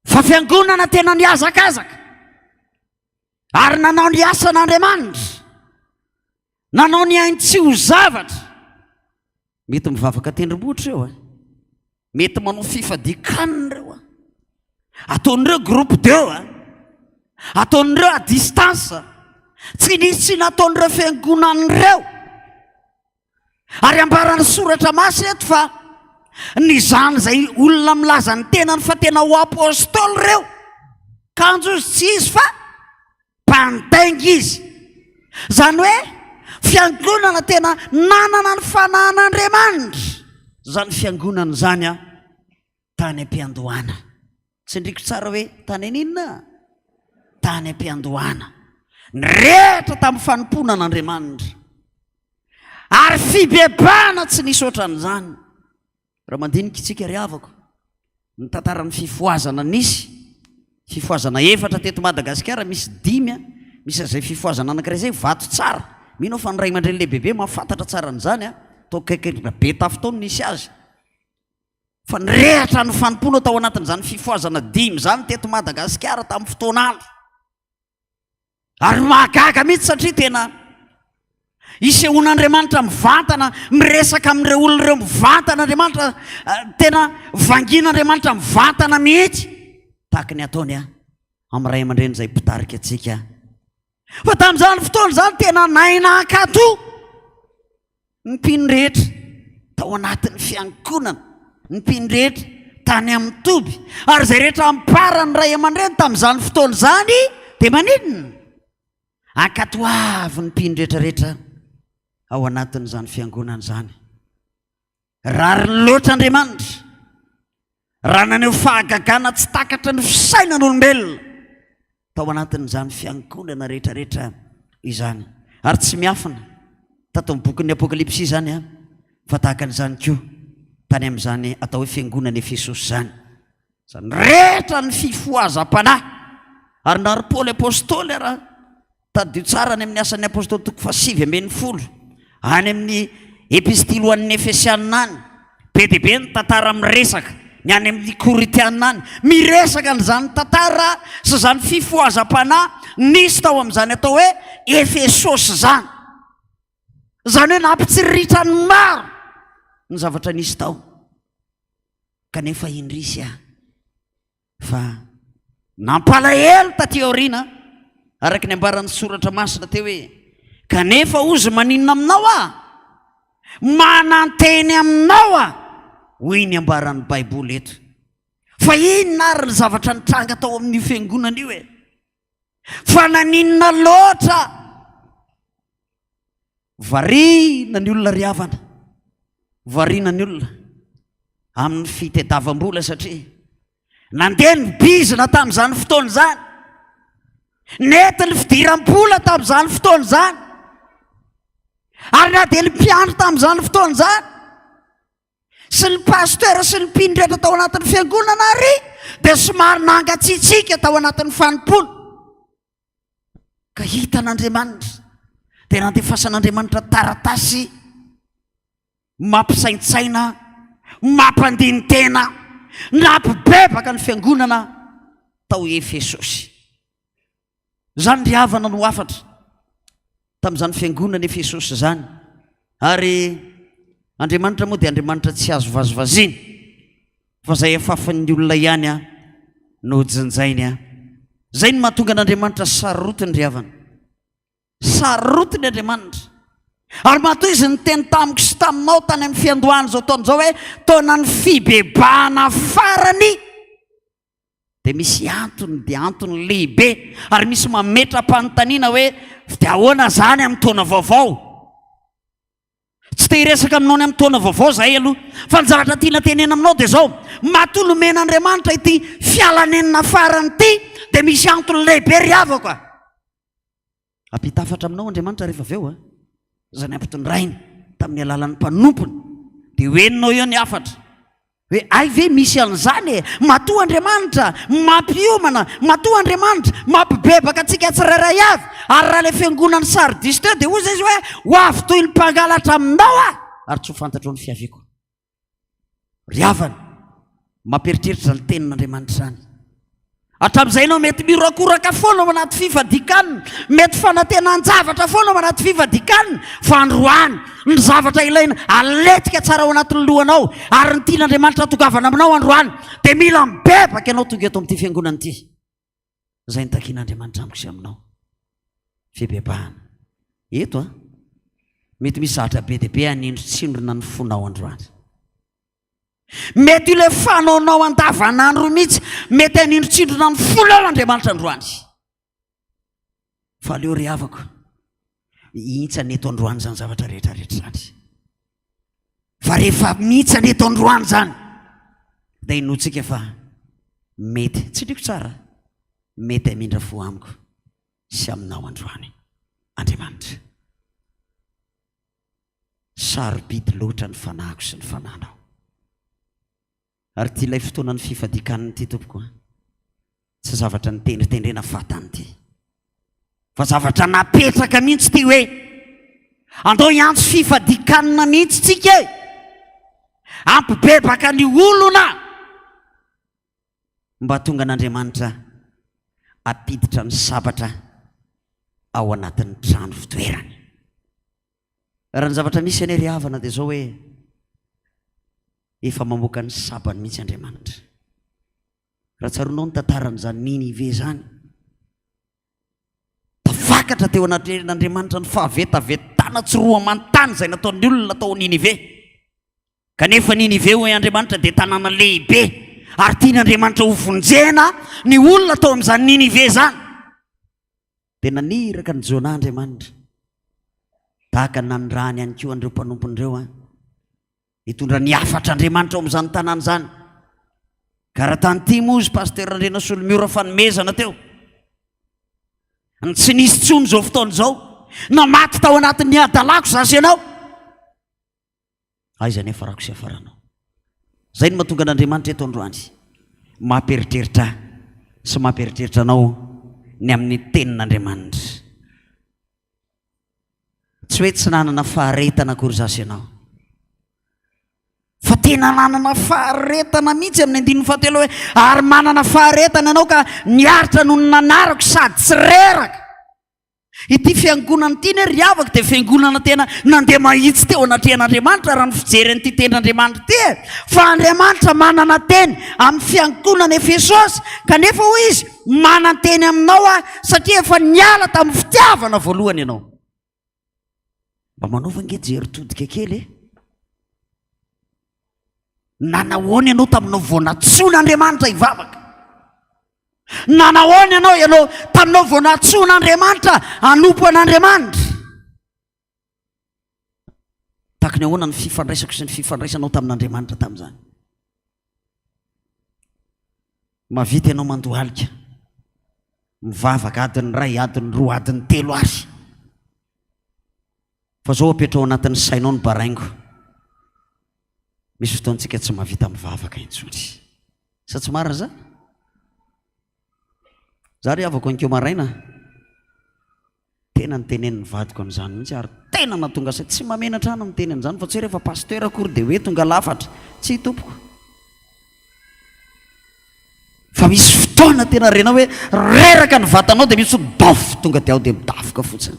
fa fiangonana tena nihazakazaka ary nanao ny asan'Andriamanitra, nanao ny ainy tsy ho zavatra. Mety mivavaka tendrombohitra ireo a. Mety manao fifadian-kanina ireo a. Ataon'ireo groupe deux a. Ataon'ireo à distance. Tsy nisy tsy nataon'ireo fiangonan'ireo. Ary ambaran'ny soratra masina eto fa ny zany izay olona milaza ny tenany fa tena ho apostoly ireo. Kanjo izy tsy izy fa Mpandainga izy. Izany hoe fiangonana tena nanana ny fanahin'Andriamanitra izany fiangonana izany an, tany am-piandohana. Tsindriko tsara hoe tany aninona? Tany am-piandohana. Nirehitra tamin'ny fanompoana an'Andriamanitra. Ary fibebahana tsy nisy ohatran'izany. Raha mandinika isika ry havako, ny tantaran'ny fifohazana nisy, fifohazana efatra teto Madagasikara, misy dimy an, misy an'izay fifohazana anankiray izay, vato tsara, mino aho fa ny ray aman-dreny lehibebe mahafantatra tsara an'izany an, tao akaiky be tafo tao no nisy azy, fa nirehatra ny fanompoana tao anatin'izany fifohazana dimy izany teto Madagasikara tamin'ny fotoan'andro. Ary mahagaga mihitsy satria tena isehoan'Andriamanitra mivantana, miresaka amin'ireo olona ireo mivantana Andriamanitra, eh, tena vangian'Andriamanitra mivantana mihitsy, tahaka ny ataony ah, amin'ny ray aman-dreny izay mpitarika antsika. Fa tamin'izany fotoana izany tena naina hankatò. Ny mpino rehetra tao anatin'ny fiangonana, ny mpino rehetra tany amin'ny toby, ary izay rehetra amparan'ny ray aman-dreny tamin'izany fotoana izany dia maninona? Ankatoavin'ny mpino rehetra rehetra ao anatin'izany fiangonana izany. Rariny loatra Andriamanitra raha naneho fahagagana tsy takatry ny fisainan'olombelona tao anatin'izany fiangonana rehetrarehetra izany. Ary tsy miafina tato amin'ny bokin'ny Apokalypsy izany an, fa tahaka an'izany koa tany amin'izany atao hoe fiangonana Efesosy izany. Izany rehetra ny fifohazam-panahy. Ary na ry Paoly Apostoly ara Tadidio tsara any amin'ny Asan'ny Apostoly toko fahasivy ambin'ny folo, any amin'ny Epistily ho an'ny Efesianina any, be dia be ny tantara miresaka, ny any amin'ny Korintianina any, miresaka an'izany tantara sy izany fifohazam-panahy nisy tao amin'izany atao hoe Efesosy izany. Izany hoe nampitsiriritra ny maro ny zavatra nisy tao. Kanefa indrisy ah, Fa nampalahelo taty aoriana, araka ny ambaran'ny soratra masina teo hoe, Kanefa hozy maninona aminao aho? Mananteny aminao aho, hoy ny ambaran'ny Baiboly eto. Fa inona ary ny zavatra nitranga tao amin'io fiangonana io e? Fa naninona loatra? Variana ny olona ry havana, variana ny olona amin'ny fitediavam-bola satria nandeha ny bizina tamin'izany fotoana izany. Nety ny fidiram-bola tamin'izany fotoana izany. Ary na dia ny mpiandry tamin'izany fotoana izany sy ny pasteur sy ny mpino rehetra tao anatin'ny fiangonana ary dia somary nangatsiatsiaka tao anatin'ny fanompoana. Ka hitan'Andriamanitra dia nandefasan'Andriamanitra taratasy mampisaintsaina, mampandini-tena, nampibebaka ny fiangonana tao Efesosy. Izany ry havana no hafatra tamin'izany fiangonana Efesosy izany. Ary Andriamanitra moa dia Andriamanitra tsy azo vazivaziana fa izay afafin'ny olona ihany a no jinjainy a. Izay no mahatonga an'Andriamanitra sarotiny ry havana. Sarotiny Andriamanitra. Ary matoa izy niteny tamiko sy taminao tany amin'ny fiandohan'izao taona izao hoe taonan'ny fibebahana farany dia misy antony dia antony lehibe ary misy mametra-panontaniana hoe dia ahoana izany amin'ny taona vaovao? Tsy te hiresaka aminao ny amin'ny taona vaovao izahay aloha fa ny zavatra tiana tenena aminao dia izao, matoa nomen'Andriamanitra ity fialanenina farany ity dia misy antony lehibe ry havako a! Hampita hafatra aminao Andriamanitra rehefa avy eo a! Izay nampitondrainy tamin'ny alalan'ny mpanompony dia ho henonao eo ny hafatra hoe hay ve misy an'izany e! Matoa Andriamanitra mampiomana, matoa Andriamanitra mampibebaka antsika tsirairay avy, ary raha ilay fiangonan'i Sardisy teo dia hoy izy hoe ho avy toy ny mpangalatra aminao aho ary tsy ho fantatrao ny fiaviako. Ry havana, mampieritreritra izany tenin'Andriamanitra izany. Hatramin'izay ianao mety mihorakoraka foana ao anaty fifadikanina, mety fanantenan-javatra foana ao anaty fifadikanina, fa androany ny zavatra ilaina aletika tsara ao anatin'ny lohanao ary ny tian'Andriamanitra hatongavana aminao androany dia mila mibebaka ianao tonga eto amin'ity fiangonana ity. Izay nitakian'Andriamanitra amiko sy aminao. Fibebahana. Eto an, mety misy zavatra be dia be hanindrontsindrona ny fonao androany. Mety ilay fanaonao andavanandro mihitsy, mety hanindrontsindrona ny fonao Andriamanitra androany. Fa aleo ry havako, hihintsana eto androany izany zavatra rehetra rehetra izany. Fa rehefa mihintsana eto androany izany, dia inoantsika fa mety, tsindriko tsara, mety hamindra fo amiko sy aminao androany Andriamanitra. Sarobidy loatra ny fanahiko sy ny fanahinao. Ary ity ilay fotoanan'ny fifadian-kanina ity tompoko a. Tsy zavatra nitendritendrena fahatany ity. Fa zavatra napetraka mihitsy ity hoe andao hiantso fifadian-kanina mihitsy tsika e. Ampibebaka ny olona mba tonga an'Andriamanitra ampiditra ny sabatra ao anatin'ny trano fitoerany. Raha ny zavatra misy anie ry havana dia izao hoe efa mamoaka ny sabany mihitsy Andriamanitra. Raha tsaroanao ny tantaran'izany Ninive izany, tafakatra teo anatrehan'Andriamanitra ny fahavetavetana tsy roa aman-tany izay nataon'ny olona tao Ninive. Kanefa Ninive hoy Andriamanitra dia tanàna lehibe ary tian'Andriamanitra hovonjena ny olona tao amin'izany Ninive izany. Dia naniraka an'i Jonah Andriamanitra, tahaka ny nanirahany ihany koa an'ireo mpanompony ireo an, hitondra ny hafatr'Andriamanitra ao amin'izany tanàna izany. Ka raha tany ity moa izy Pasteur Andrianasoloniora fanomezana teo, ny tsy nisy intsony izao fotoana izao, na maty tao anatin'ny hadalako za sy ianao. Aiza ny hafarako sy hafaranao? Izay no mahatonga an'Andriamanitra eto androany mampieritreritra ahy sy mampieritreritra anao ny amin'ny tenin'Andriamanitra. Tsy hoe tsy nanana faharetana akory izaho sy ianao. Fa tena nanana faharetana mihitsy amin'ny andininy fahatelo hoe ary manana faharetana ianao ka niaritra noho ny nanarako sady tsy reraka. Ity fiangonana ity anie ry havako dia fiangonana tena nandeha mahitsy teo anatrehan'Andriamanitra raha ny fijery an'ity tenin'Andriamanitra ity e. Fa Andriamanitra manana teny amin'ny fiangonana Efesosy kanefa hoy izy manan-teny aminao aho satria efa niala tamin'ny fitiavana voalohany ianao. Mba manaova ange jery todika kely e. Nanahoana ianao taminao vao nantsoin'Andriamanitra hivavaka? Nanahoana ianao ianao taminao vao nantsoin'Andriamanitra hanompo an'Andriamanitra? Tahaka ny ahoana ny fifandraisako sy ny fifandraisanao tamin'Andriamanitra tamin'izany? Mahavita ianao mandohalika. Mivavaka adiny iray, adiny roa, adiny telo ary. Fa zao apetrao anatin'ny sainao ny baraingo. Misy fotoantsika tsy mahavita mivavaka intsony. Sa tsy marina zany? Za ry havako ankeo maraina, tena nitenenin'ny vadiko an'izany mihitsy ary tena nahatonga saina, tsy mahamenatra ahy ny miteny an'izany fa tsy hoe rehefa pasteur akory dia hoe tonga lafatra, tsia tompoko. Fa misy fotoana tena renao hoe reraka ny vatanao dia misy hoe bof tonga dia ao dia midafoka fotsiny.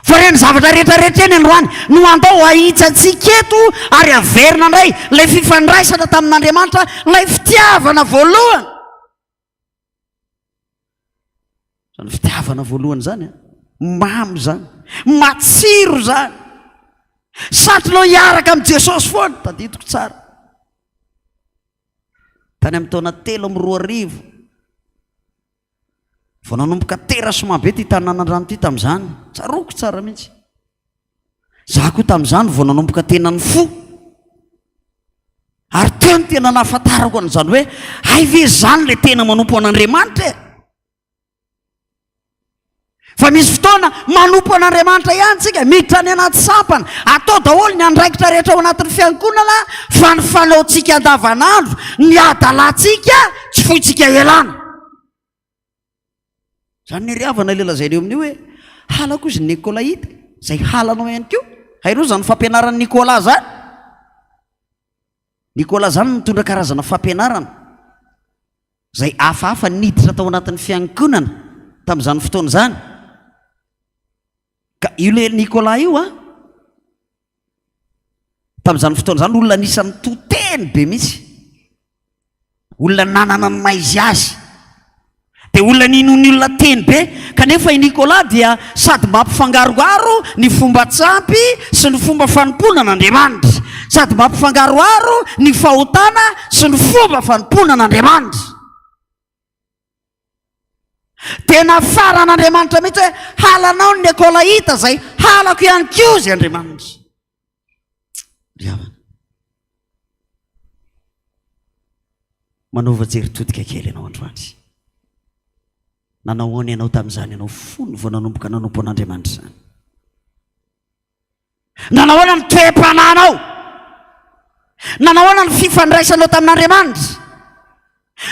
Fa ireny zavatra rehetra rehetra eny androany no andao hahitsantsika eto ary haverina indray ilay fifandraisana tamin'Andriamanitra, ilay fitiavana voalohany. Izany fitiavana voalohany izany, mamy izany, matsiro izany. Satrinao hiaraka amin'i Jesosy foana, tadidiko tsara. Tany amin'ny taona 2003, Vao nanomboka terrassement be ity tanàn'Andrano ity tamin'izany. Tsaroako tsara mihitsy. Za koa tamin'izany vao nanomboka tena nifoha. Ary teo ny tena nahafantarako an'izany hoe hay ve izany ilay tena manompo an'Andriamanitra e? Fa misy fotoana manompo an'Andriamanitra ihany tsika, miditra any anaty sampana, atao daholo ny andraikitra rehetra ao anatin'ny fiangonana, fa ny fanaontsika andavanandro, ny hadalantsika tsy fointsika elana. Izany ny ry havana ilay lazaina eo amin'io hoe halako izy ny Nikolaita, izay halanao ihany koa. Hainao izany fampianaran'i Nicolas izany? Nicolas izany mitondra karazana fampianarana izay hafahafa niditra tao anatin'ny fiangonana tamin'izany fotoana izany. Ka io le Nicolas io an, tamin'izany fotoana izany olona anisan'ny to teny be mihitsy, olona nanana ny maha izy azy, dia olona ninoan'ny olona teny be, kanefa i Nicolas dia sady mampifangaroharo ny fomban-tsampy sy ny fomba fanompoana an'Andriamanitra, sady mampifangaroharo ny fahotana sy ny fomba fanompoana an'Andriamanitra. Dia nafaran'Andriamanitra mihitsy hoe halanao ny Nikolaita izay halako ihany koa izy Andriamanitra. Ry havana, manaova jery todika kely ianao androany. Nanao ahoana ianao tamin'izany ianao fony vao nanomboka nanompo an'Andriamanitra izany? Nanao ahoana ny toe-panahinao? Nanao ahoana ny fifandraisanao tamin'Andriamanitra?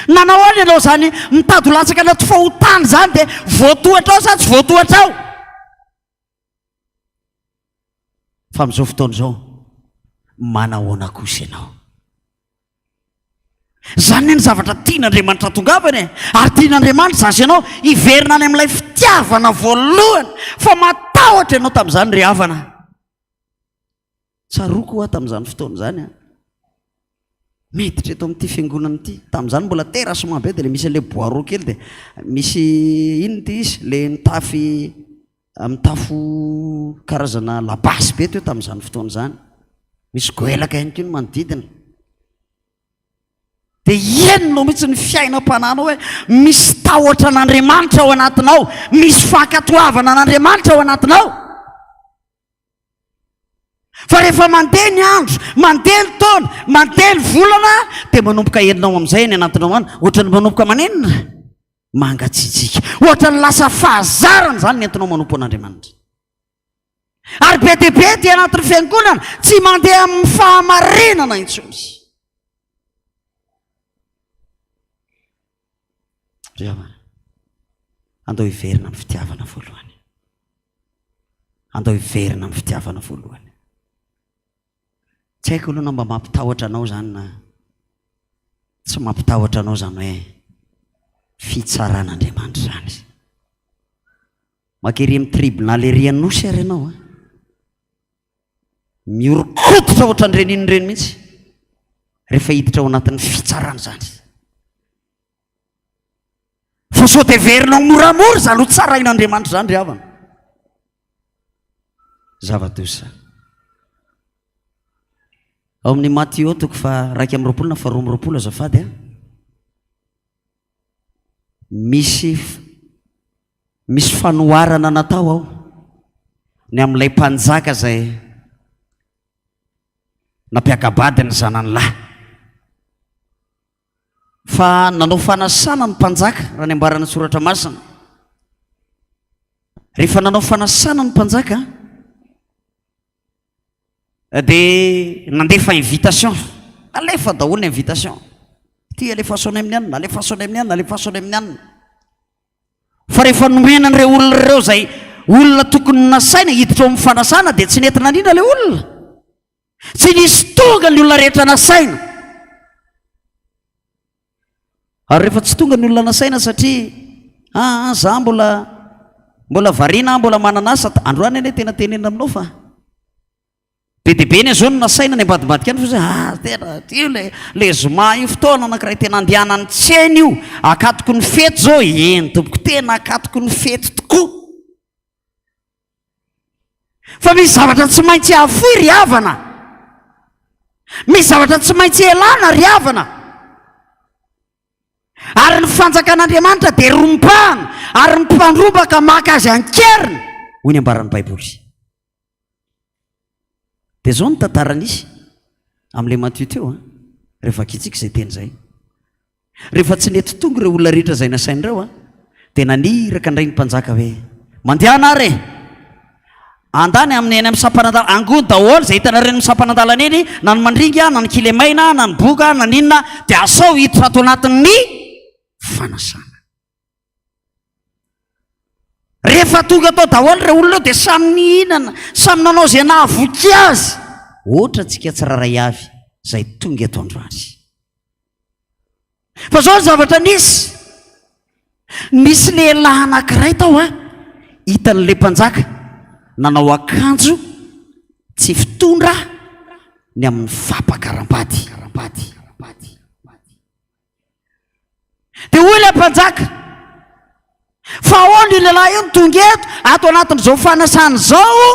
Nanao ahoana ianao izany mitady ho latsaka anaty fahotana izany dia voatohatra ao sa tsy voatohatra ao? Fa amin'izao fotoana izao, manahoana kosa ianao? Izany anie ny zavatra tian'Andriamanitra hatongavana e! Ary tian'Andriamanitra izaho sy ianao hiverina any amin'ilay fitiavana voalohany fa matahotra ianao tamin'izany ry havana. Tsaroako hoa tamin'izany fotoana izany an. Miditra eto amin'ity fiangonana ity. Tamin'izany mbola terrassement be dia ilay misy an'ilay bois roa kely dia misy inona ity izy? Ilay mitafy mitafo karazana labasy be teo tamin'izany fotoana izany. Misy goelaka ihany koa ny manodidina. Dia henonao mihitsy ny fiainam-panahinao hoe misy tahotra an'Andriamanitra ao anatinao, misy fankatoavana an'Andriamanitra ao anatinao. Fa rehefa mandeha ny andro, mandeha ny taona, mandeha ny volana, dia manomboka henonao amin'izay any anatinao any, ohatran'ny manomboka manenina, mangatsiatsiaka. Ohatran'ny lasa fahazarana izany ny entinao manompo an'Andriamanitra. Ary be dia be aty anatin'ny fiangonana tsy mandeha amin'ny fahamarinana intsony. Ry havana, andao hiverina amin'ny fitiavana voalohany. Andao hiverina amin'ny fitiavana voalohany. Tsy haiko aloha na mba mampitahotra anao izany na tsy mampitahotra anao izany hoe fitsaran'Andriamanitra izany. Maka ery amin'ny tribunal ery Anosy ary ianao a. Mihoron-koditra ohatran'ireny inona ireny mihitsy rehefa hiditra ao anatin'ny fitsarana izany. Fa sao dia heverinao moramora izany ho tsarain'Andriamanitra izany ry havana. Zava-doza. Ao amin'ny Matio toko faha 21 na faha 22 azafady a. Misy misy fanoharana natao ao ny amin'ilay mpanjaka izay nampiaka-bady ny zanany lahy. Fa nanao fanasana ny mpanjaka, raha ny ambaran'ny soratra masina. Rehefa nanao fanasana ny mpanjaka, dia nandefa invitation. Alefa daholo ny invitation. Ity alefaso any amin'ny anona, alefaso any amin'ny anona, alefaso any amin'ny anona. Fa rehefa nomena an'ireo olona ireo izay olona tokony nasaina hiditra ao amin'ny fanasana dia tsy nety nanina ilay olona. Tsy nisy tonga ny olona rehetra nasaina. Ary rehefa tsy tonga ny olona nasaina satria ah, ah za mbola mbola variana mbola manana asa androany anie tena tenenina aminao fa be dia be ny zao no nasaina ny ambadimbadika any fa zay ah tena io le le zoma io fotoana anankiray tena andehanan'ny tsena io akatoko ny fety zao eny tompoko tena akatoko ny fety tokoa Fa misy zavatra tsy maintsy afoy ry havana. Misy zavatra tsy maintsy elana ry havana. Ary ny fanjakan'Andriamanitra dia rombahana ary ny mpandrombaka maka azy an-keriny, hoy ny ambaran'ny Baiboly. Dia izao ny tantara nisy amin'ilay Matio teo, rehefa vakintsika izay teny izay. Rehefa tsy nety tonga ireo olona rehetra izay nasaina ireo, dia naniraka indray ny mpanjaka hoe, Mandehana ary e! Andany amin'ny eny amin'ny sampanandalana, angony daholo izay hitanareo eny amin'ny sampanandalana eny, na ny mandringa, na ny kilemaina, na ny boka, na ny inona, dia asao hiditra ato anatin'ny fanasana. Rehefa tonga tao daholo ireo olona ireo dia samy nihinana, samy nanao izay nahavoky azy. Ohatra antsika tsirairay avy izay tonga eto androany. Fa izao ny zavatra nisy. Nisy lehilahy anankiray tao a, hitan'ilay mpanjaka nanao akanjo tsy fitondra ny amin'ny fampakaram-bady. Dia hoy ilay mpanjaka, fa ahoana io lehilahy io no tonga eto, ato anatin'izao fanasana izao,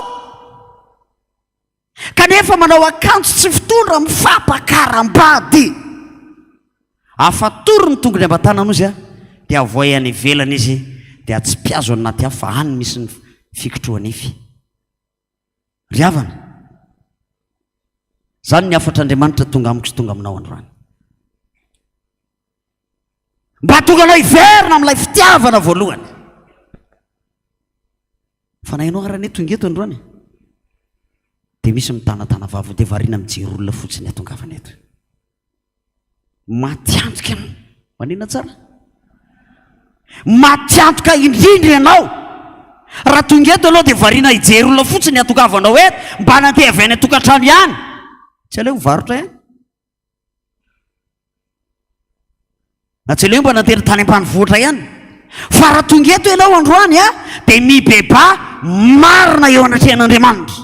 kanefa manao akanjo tsy fitondra amin'ny fampakaram-bady. Afatory ny tongony aman-tanana ozy a, dia avoay any ivelany izy, dia atsipiazo any anaty afo fa any misy ny fikitroha-nify. Ry havana, izany ny hafatr'Andriamanitra tonga amiko sy tonga aminao androany. Mba tonga anao hiverina amin'ilay fitiavana voalohany. Fa na ianao ara anie tonga eto androany, dia misy mitanatana vava dia variana mijery olona fotsiny atongavana eto. Maty antoka ianao. Maninona tsara? Maty antoka indrindra ianao. Raha tonga eto ianao dia variana hijery olona fotsiny hatongavanao eto, mba nandeha avy any an-tokantrano ihany. Tsy aleo mivarotra ihany. Na tsy aleo mba nandeha tany ambanivohitra ihany. Fa raha tonga eto ianao androany a, dia mibebaha marina eo anatrehan'Andriamanitra.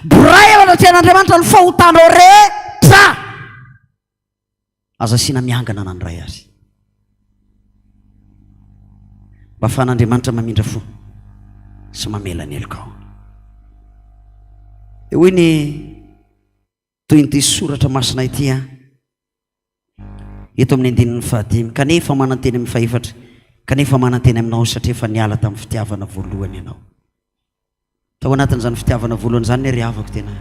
Boray eo anatrehan'Andriamanitra ny fahotanao rehetra. Aza asiana miangana na ny iray azy. Mba afahan'Andriamanitra mamindra fo sy mamela ny helokao. Dia hoy ny tohin'ity soratra masina ity a. Eto amin'ny andininy fahadimy, kanefa manantena amin'ny fahefatra, kanefa manantena aminao satria efa niala tamin'ny fitiavana voalohany ianao. Tao anatin'izany fitiavana voalohany izany ry havako tena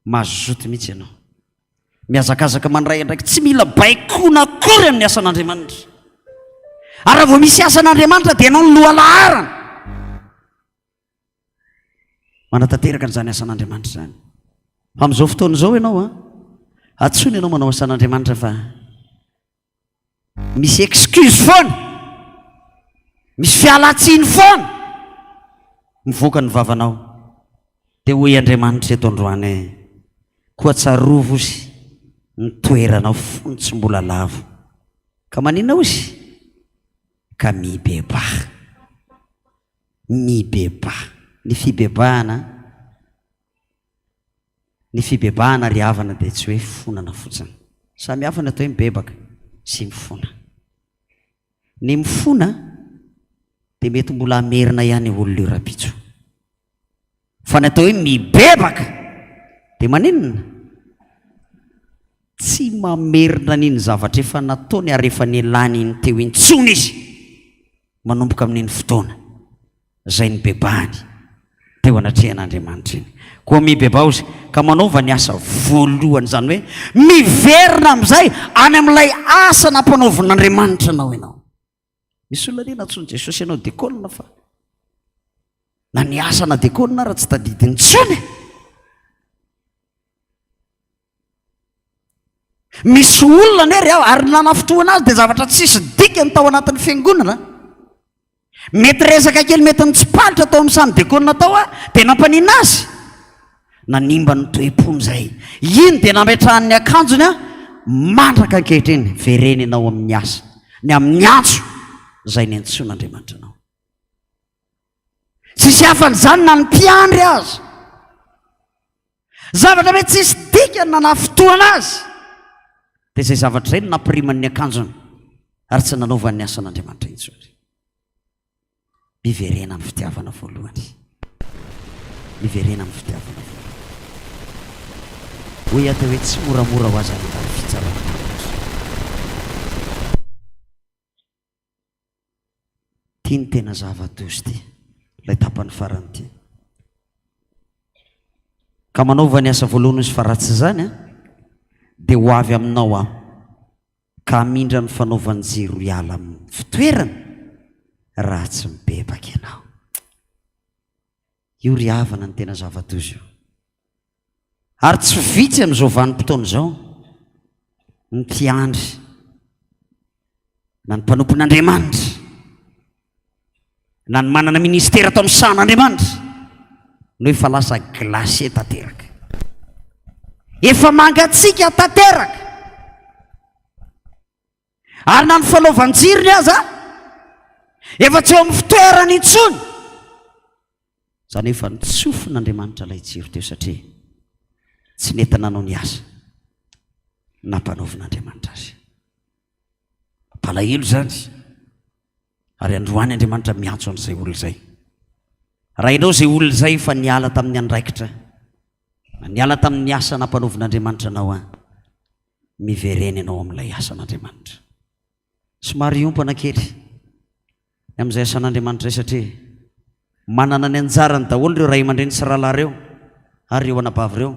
mazoto mihitsy ianao. Mihazakazaka mandray andraikitra, tsy mila baikoana akory amin'ny asan'Andriamanitra. Ary raha vao misy asan'Andriamanitra dia ianao no lohalaharana. Manatanteraka an'izany asan'Andriamanitra izany. Fa amin'izao fotoana izao ianao an, antsoina ianao manao asan'Andriamanitra fa misy excuse foana, misy fialan-tsiny foana mivoaka ny vavanao. Dia hoy Andriamanitra eto androany hoe, koa tsarovy ozy ny toeranao fony tsy mbola lavo. Ka maninona ozy? Ka mibebaha. Mibebaha. Ny fibebahana, ny fibebahana ry havana dia tsy hoe fonana fotsiny. Samy hafa ny atao hoe mibebaka sy mifona. Ny mifona dia mety mbola hamerina ihany io olona io rahampitso. Fa ny atao hoe mibebaka dia maninona? Tsy mamerina an'iny zavatra efa nataony ary efa nialany iny teo intsony izy manomboka amin'iny fotoana izay nibebahany. Teo anatrehan'Andriamanitra iny. Koa mibebaha ozy, ka manaova ny asa voalohany, izany hoe miverina amin'izay any amin'ilay asa nampanaovin'Andriamanitra anao ianao. Misy olona anie nantsoin'i Jesosy ianao dekôlina fa na ny asa na dekôlina ara tsy tadidiny intsony. Misy olona anie ry aho ary ny nanafotoana azy dia zavatra tsisy dikany tao anatin'ny fiangonana. Mety resaka kely mety nitsipalitra tao amin'ny samy dekôna tao aho dia nampanina azy. Nanimba ny toe-pony izay. Iny dia nametrahany ny akanjony aho mandraka ankehitriny. Vereno ianao amin'ny asa, ny amin'ny antso izay niantsoan'Andriamanitra anao. Tsisy hafan'izany na ny mpiandry aza. Zavatra mety tsisy dikany nanafintohana azy, dia izay zavatra izay no nampirimany ny akanjony ary tsy nanaovany ny asan'Andriamanitra intsony. Miverena amin'ny fitiavana voalohany. Miverena amin'ny fitiavana voalohany. Hoy aho teo hoe tsy moramora ho azy handalo fitsarana tampoka. Ity no tena zava-doza ity, ilay tapany farany ity. Ka manaova ny asa voalohany izy fa raha tsy izany an, dia ho avy aminao aho ka hamindra ny fanaovan-jiro hiala amin'ny fitoerana raha tsy mibebaka ianao. Io ry havana ny tena zava-doza io. Ary tsy vitsy amin'izao vanim-potoana izao ny mpiandry na ny mpanompon'Andriamanitra na ny manana ministera ato amin'ny sahan'Andriamanitra no efa lasa glacé tanteraka. Efa mangatsiaka tanteraka. Ary na ny fanaovan-jirony aza efa tsy eo amin'ny fitoerany intsony. Izany hoe efa nitsofin'Andriamanitra ilay jiro teo satria tsy nety nanao ny asa nampanaovin'Andriamanitra azy. Mampalahelo izany. Ary androany Andriamanitra miantso an'izay olona izay. Raha ianao izay olona izay efa niala tamin'ny andraikitra, na niala tamin'ny asa nampanaovin'Andriamanitra anao an, miverena ianao amin'ilay asan'Andriamanitra. Somary hiompana kely ny amin'izay asan'Andriamanitra izay satria manana ny anjarany daholo ireo ray aman-dreny sy rahalahy ireo ary ireo anabavy ireo.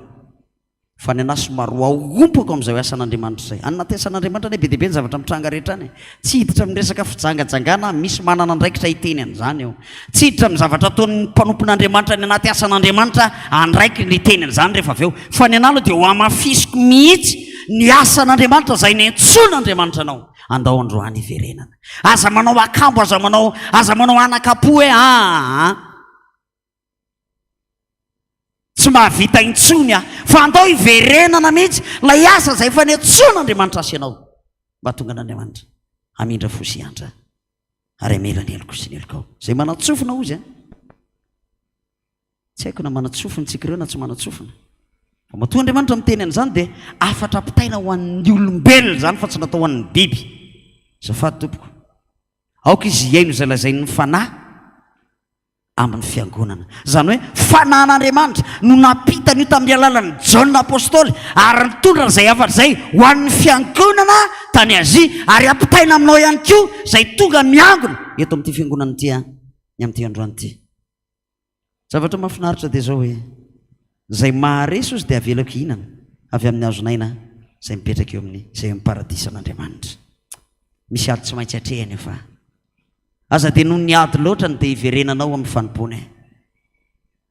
Fa ny anà somary ho aompako amin'izay asan'Andriamanitra izay. Any anaty asan'Andriamanitra anie be dia be ny zavatra mitranga rehetra any e. Tsy hiditra amin'ny resaka fijangajangana aho, misy manana andraikitra hiteny an'izany eo. Tsy hiditra amin'ny zavatra ataon'ny mpanompon'Andriamanitra any anaty asan'Andriamanitra aho, andraikiny hiteny an'izany rehefa avy eo. Fa ny anà aloha dia ho hamafisiko mihitsy ny asan'Andriamanitra izay niantsoan'Andriamanitra anao. Andao androany hiverenana. Aza manao akambo, aza manao, aza manao anakam-po hoe aa. Tsy mahavita intsony aho, fa andao hiverenana mihitsy ilay asa izay efa niantsoan'Andriamanitra azy ianao. Mba hahatonga an'Andriamanitra hamindra fo sy hiantra ary hamela ny heloko sy ny helokao. Izay manan-tsofina hozy an! Tsy haiko na manan-tsofina tsika ireo na tsy manan-tsofina. Fa matoa Andriamanitra miteny an'izany dia hafatra ampitaina ho an'ny olombelona izany fa tsy natao ho an'ny biby. Azafady tompoko. Aoka izy hihaino izay lazain'ny Fanahy amin'ny fiangonana. Izany hoe Fanahin'Andriamanitra no nampita an'io tamin'ny alalan'i Jaona Apostoly ary nitondra an'izay hafatra izay ho an'ny fiangonana tany Azia ary ampitaina aminao ihany koa izay tonga miangona eto amin'ity fiangonana ity ny amin'ity androany ity. Zavatra mahafinaritra dia izao hoe izay maharesy ozy dia avelako hihinana avy amin'ny hazon'aina izay mipetraka eo amin'ny izay amin'ny paradisan'Andriamanitra. Misy ady tsy maintsy atrehina eo fa aza dia noho ny ady loatra no dia hiverenanao amin'ny fanompoana e.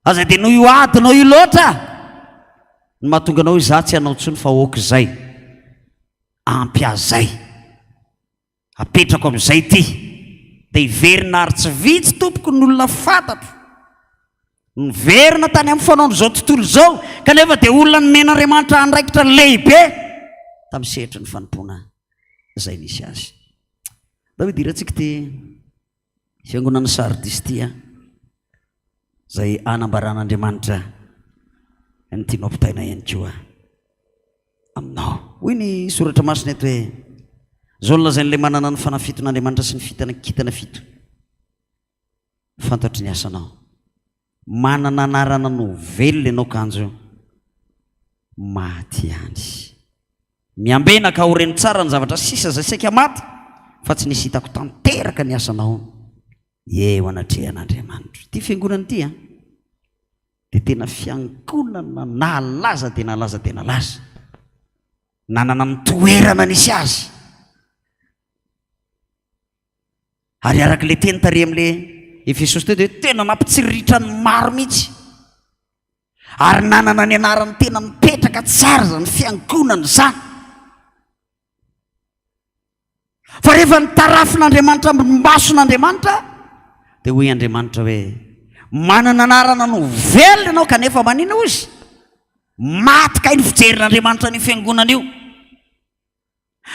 Aza dia noho io adinao io loatra no mahatonga anao izaho tsy hanao intsony fa ok izay. Ampy ahy izay. Apetrako amin'izay ity. Dia hiverina ary tsy vitsy tompoko ny olona fantatro. Niverina tany amin'ny fanaon'izao tontolo izao, kanefa dia olona nomen'Andriamanitra andraikitra lehibe tamin'ny sehatry ny fanompoana izay nisy azy. Ndao hidirantsika ity fiangonan'i Sardisy ity an, izay anambaran'Andriamanitra ny tiany ampitaina ihany koa aminao. Hoy ny soratra masina eto hoe, Izao no lazain'ilay manana ny fanahy fiton'Andriamanitra sy ny fitana kintana fito. Fantatro ny asanao. Manana anarana no velona ianao kanjo maty ihany. Miambena ka horeno tsara ny zavatra sisa izay saika maty fa tsy nisy hitako tanteraka ny asanao eo anatrehan'Andriamanitra. Ity fiangonana ity an. Dia tena fiangonana nalaza dia nalaza dia nalaza. Nanana ny toerana nisy azy. Ary araka ilay teny tary amin'ilay Efesosy teo dia tena nampitsiriritra ny maro mihitsy. Ary nanana ny anarany tena mipetraka tsara izany fiangonana izany. Fa rehefa nitarafin'Andriamanitra amin'ny mason'Andriamanitra dia hoy Andriamanitra hoe manana anarana no velona ianao kanefa manina hozy? Maty kay ny fijerin'Andriamanitra an'io fiangonana io.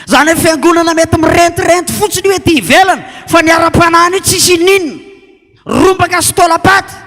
Izany hoe fiangonana mety mirentirenty fotsiny io ety ivelany fa ny ara-panahiny io tsisy ininona. Rombaka sy taolam-paty.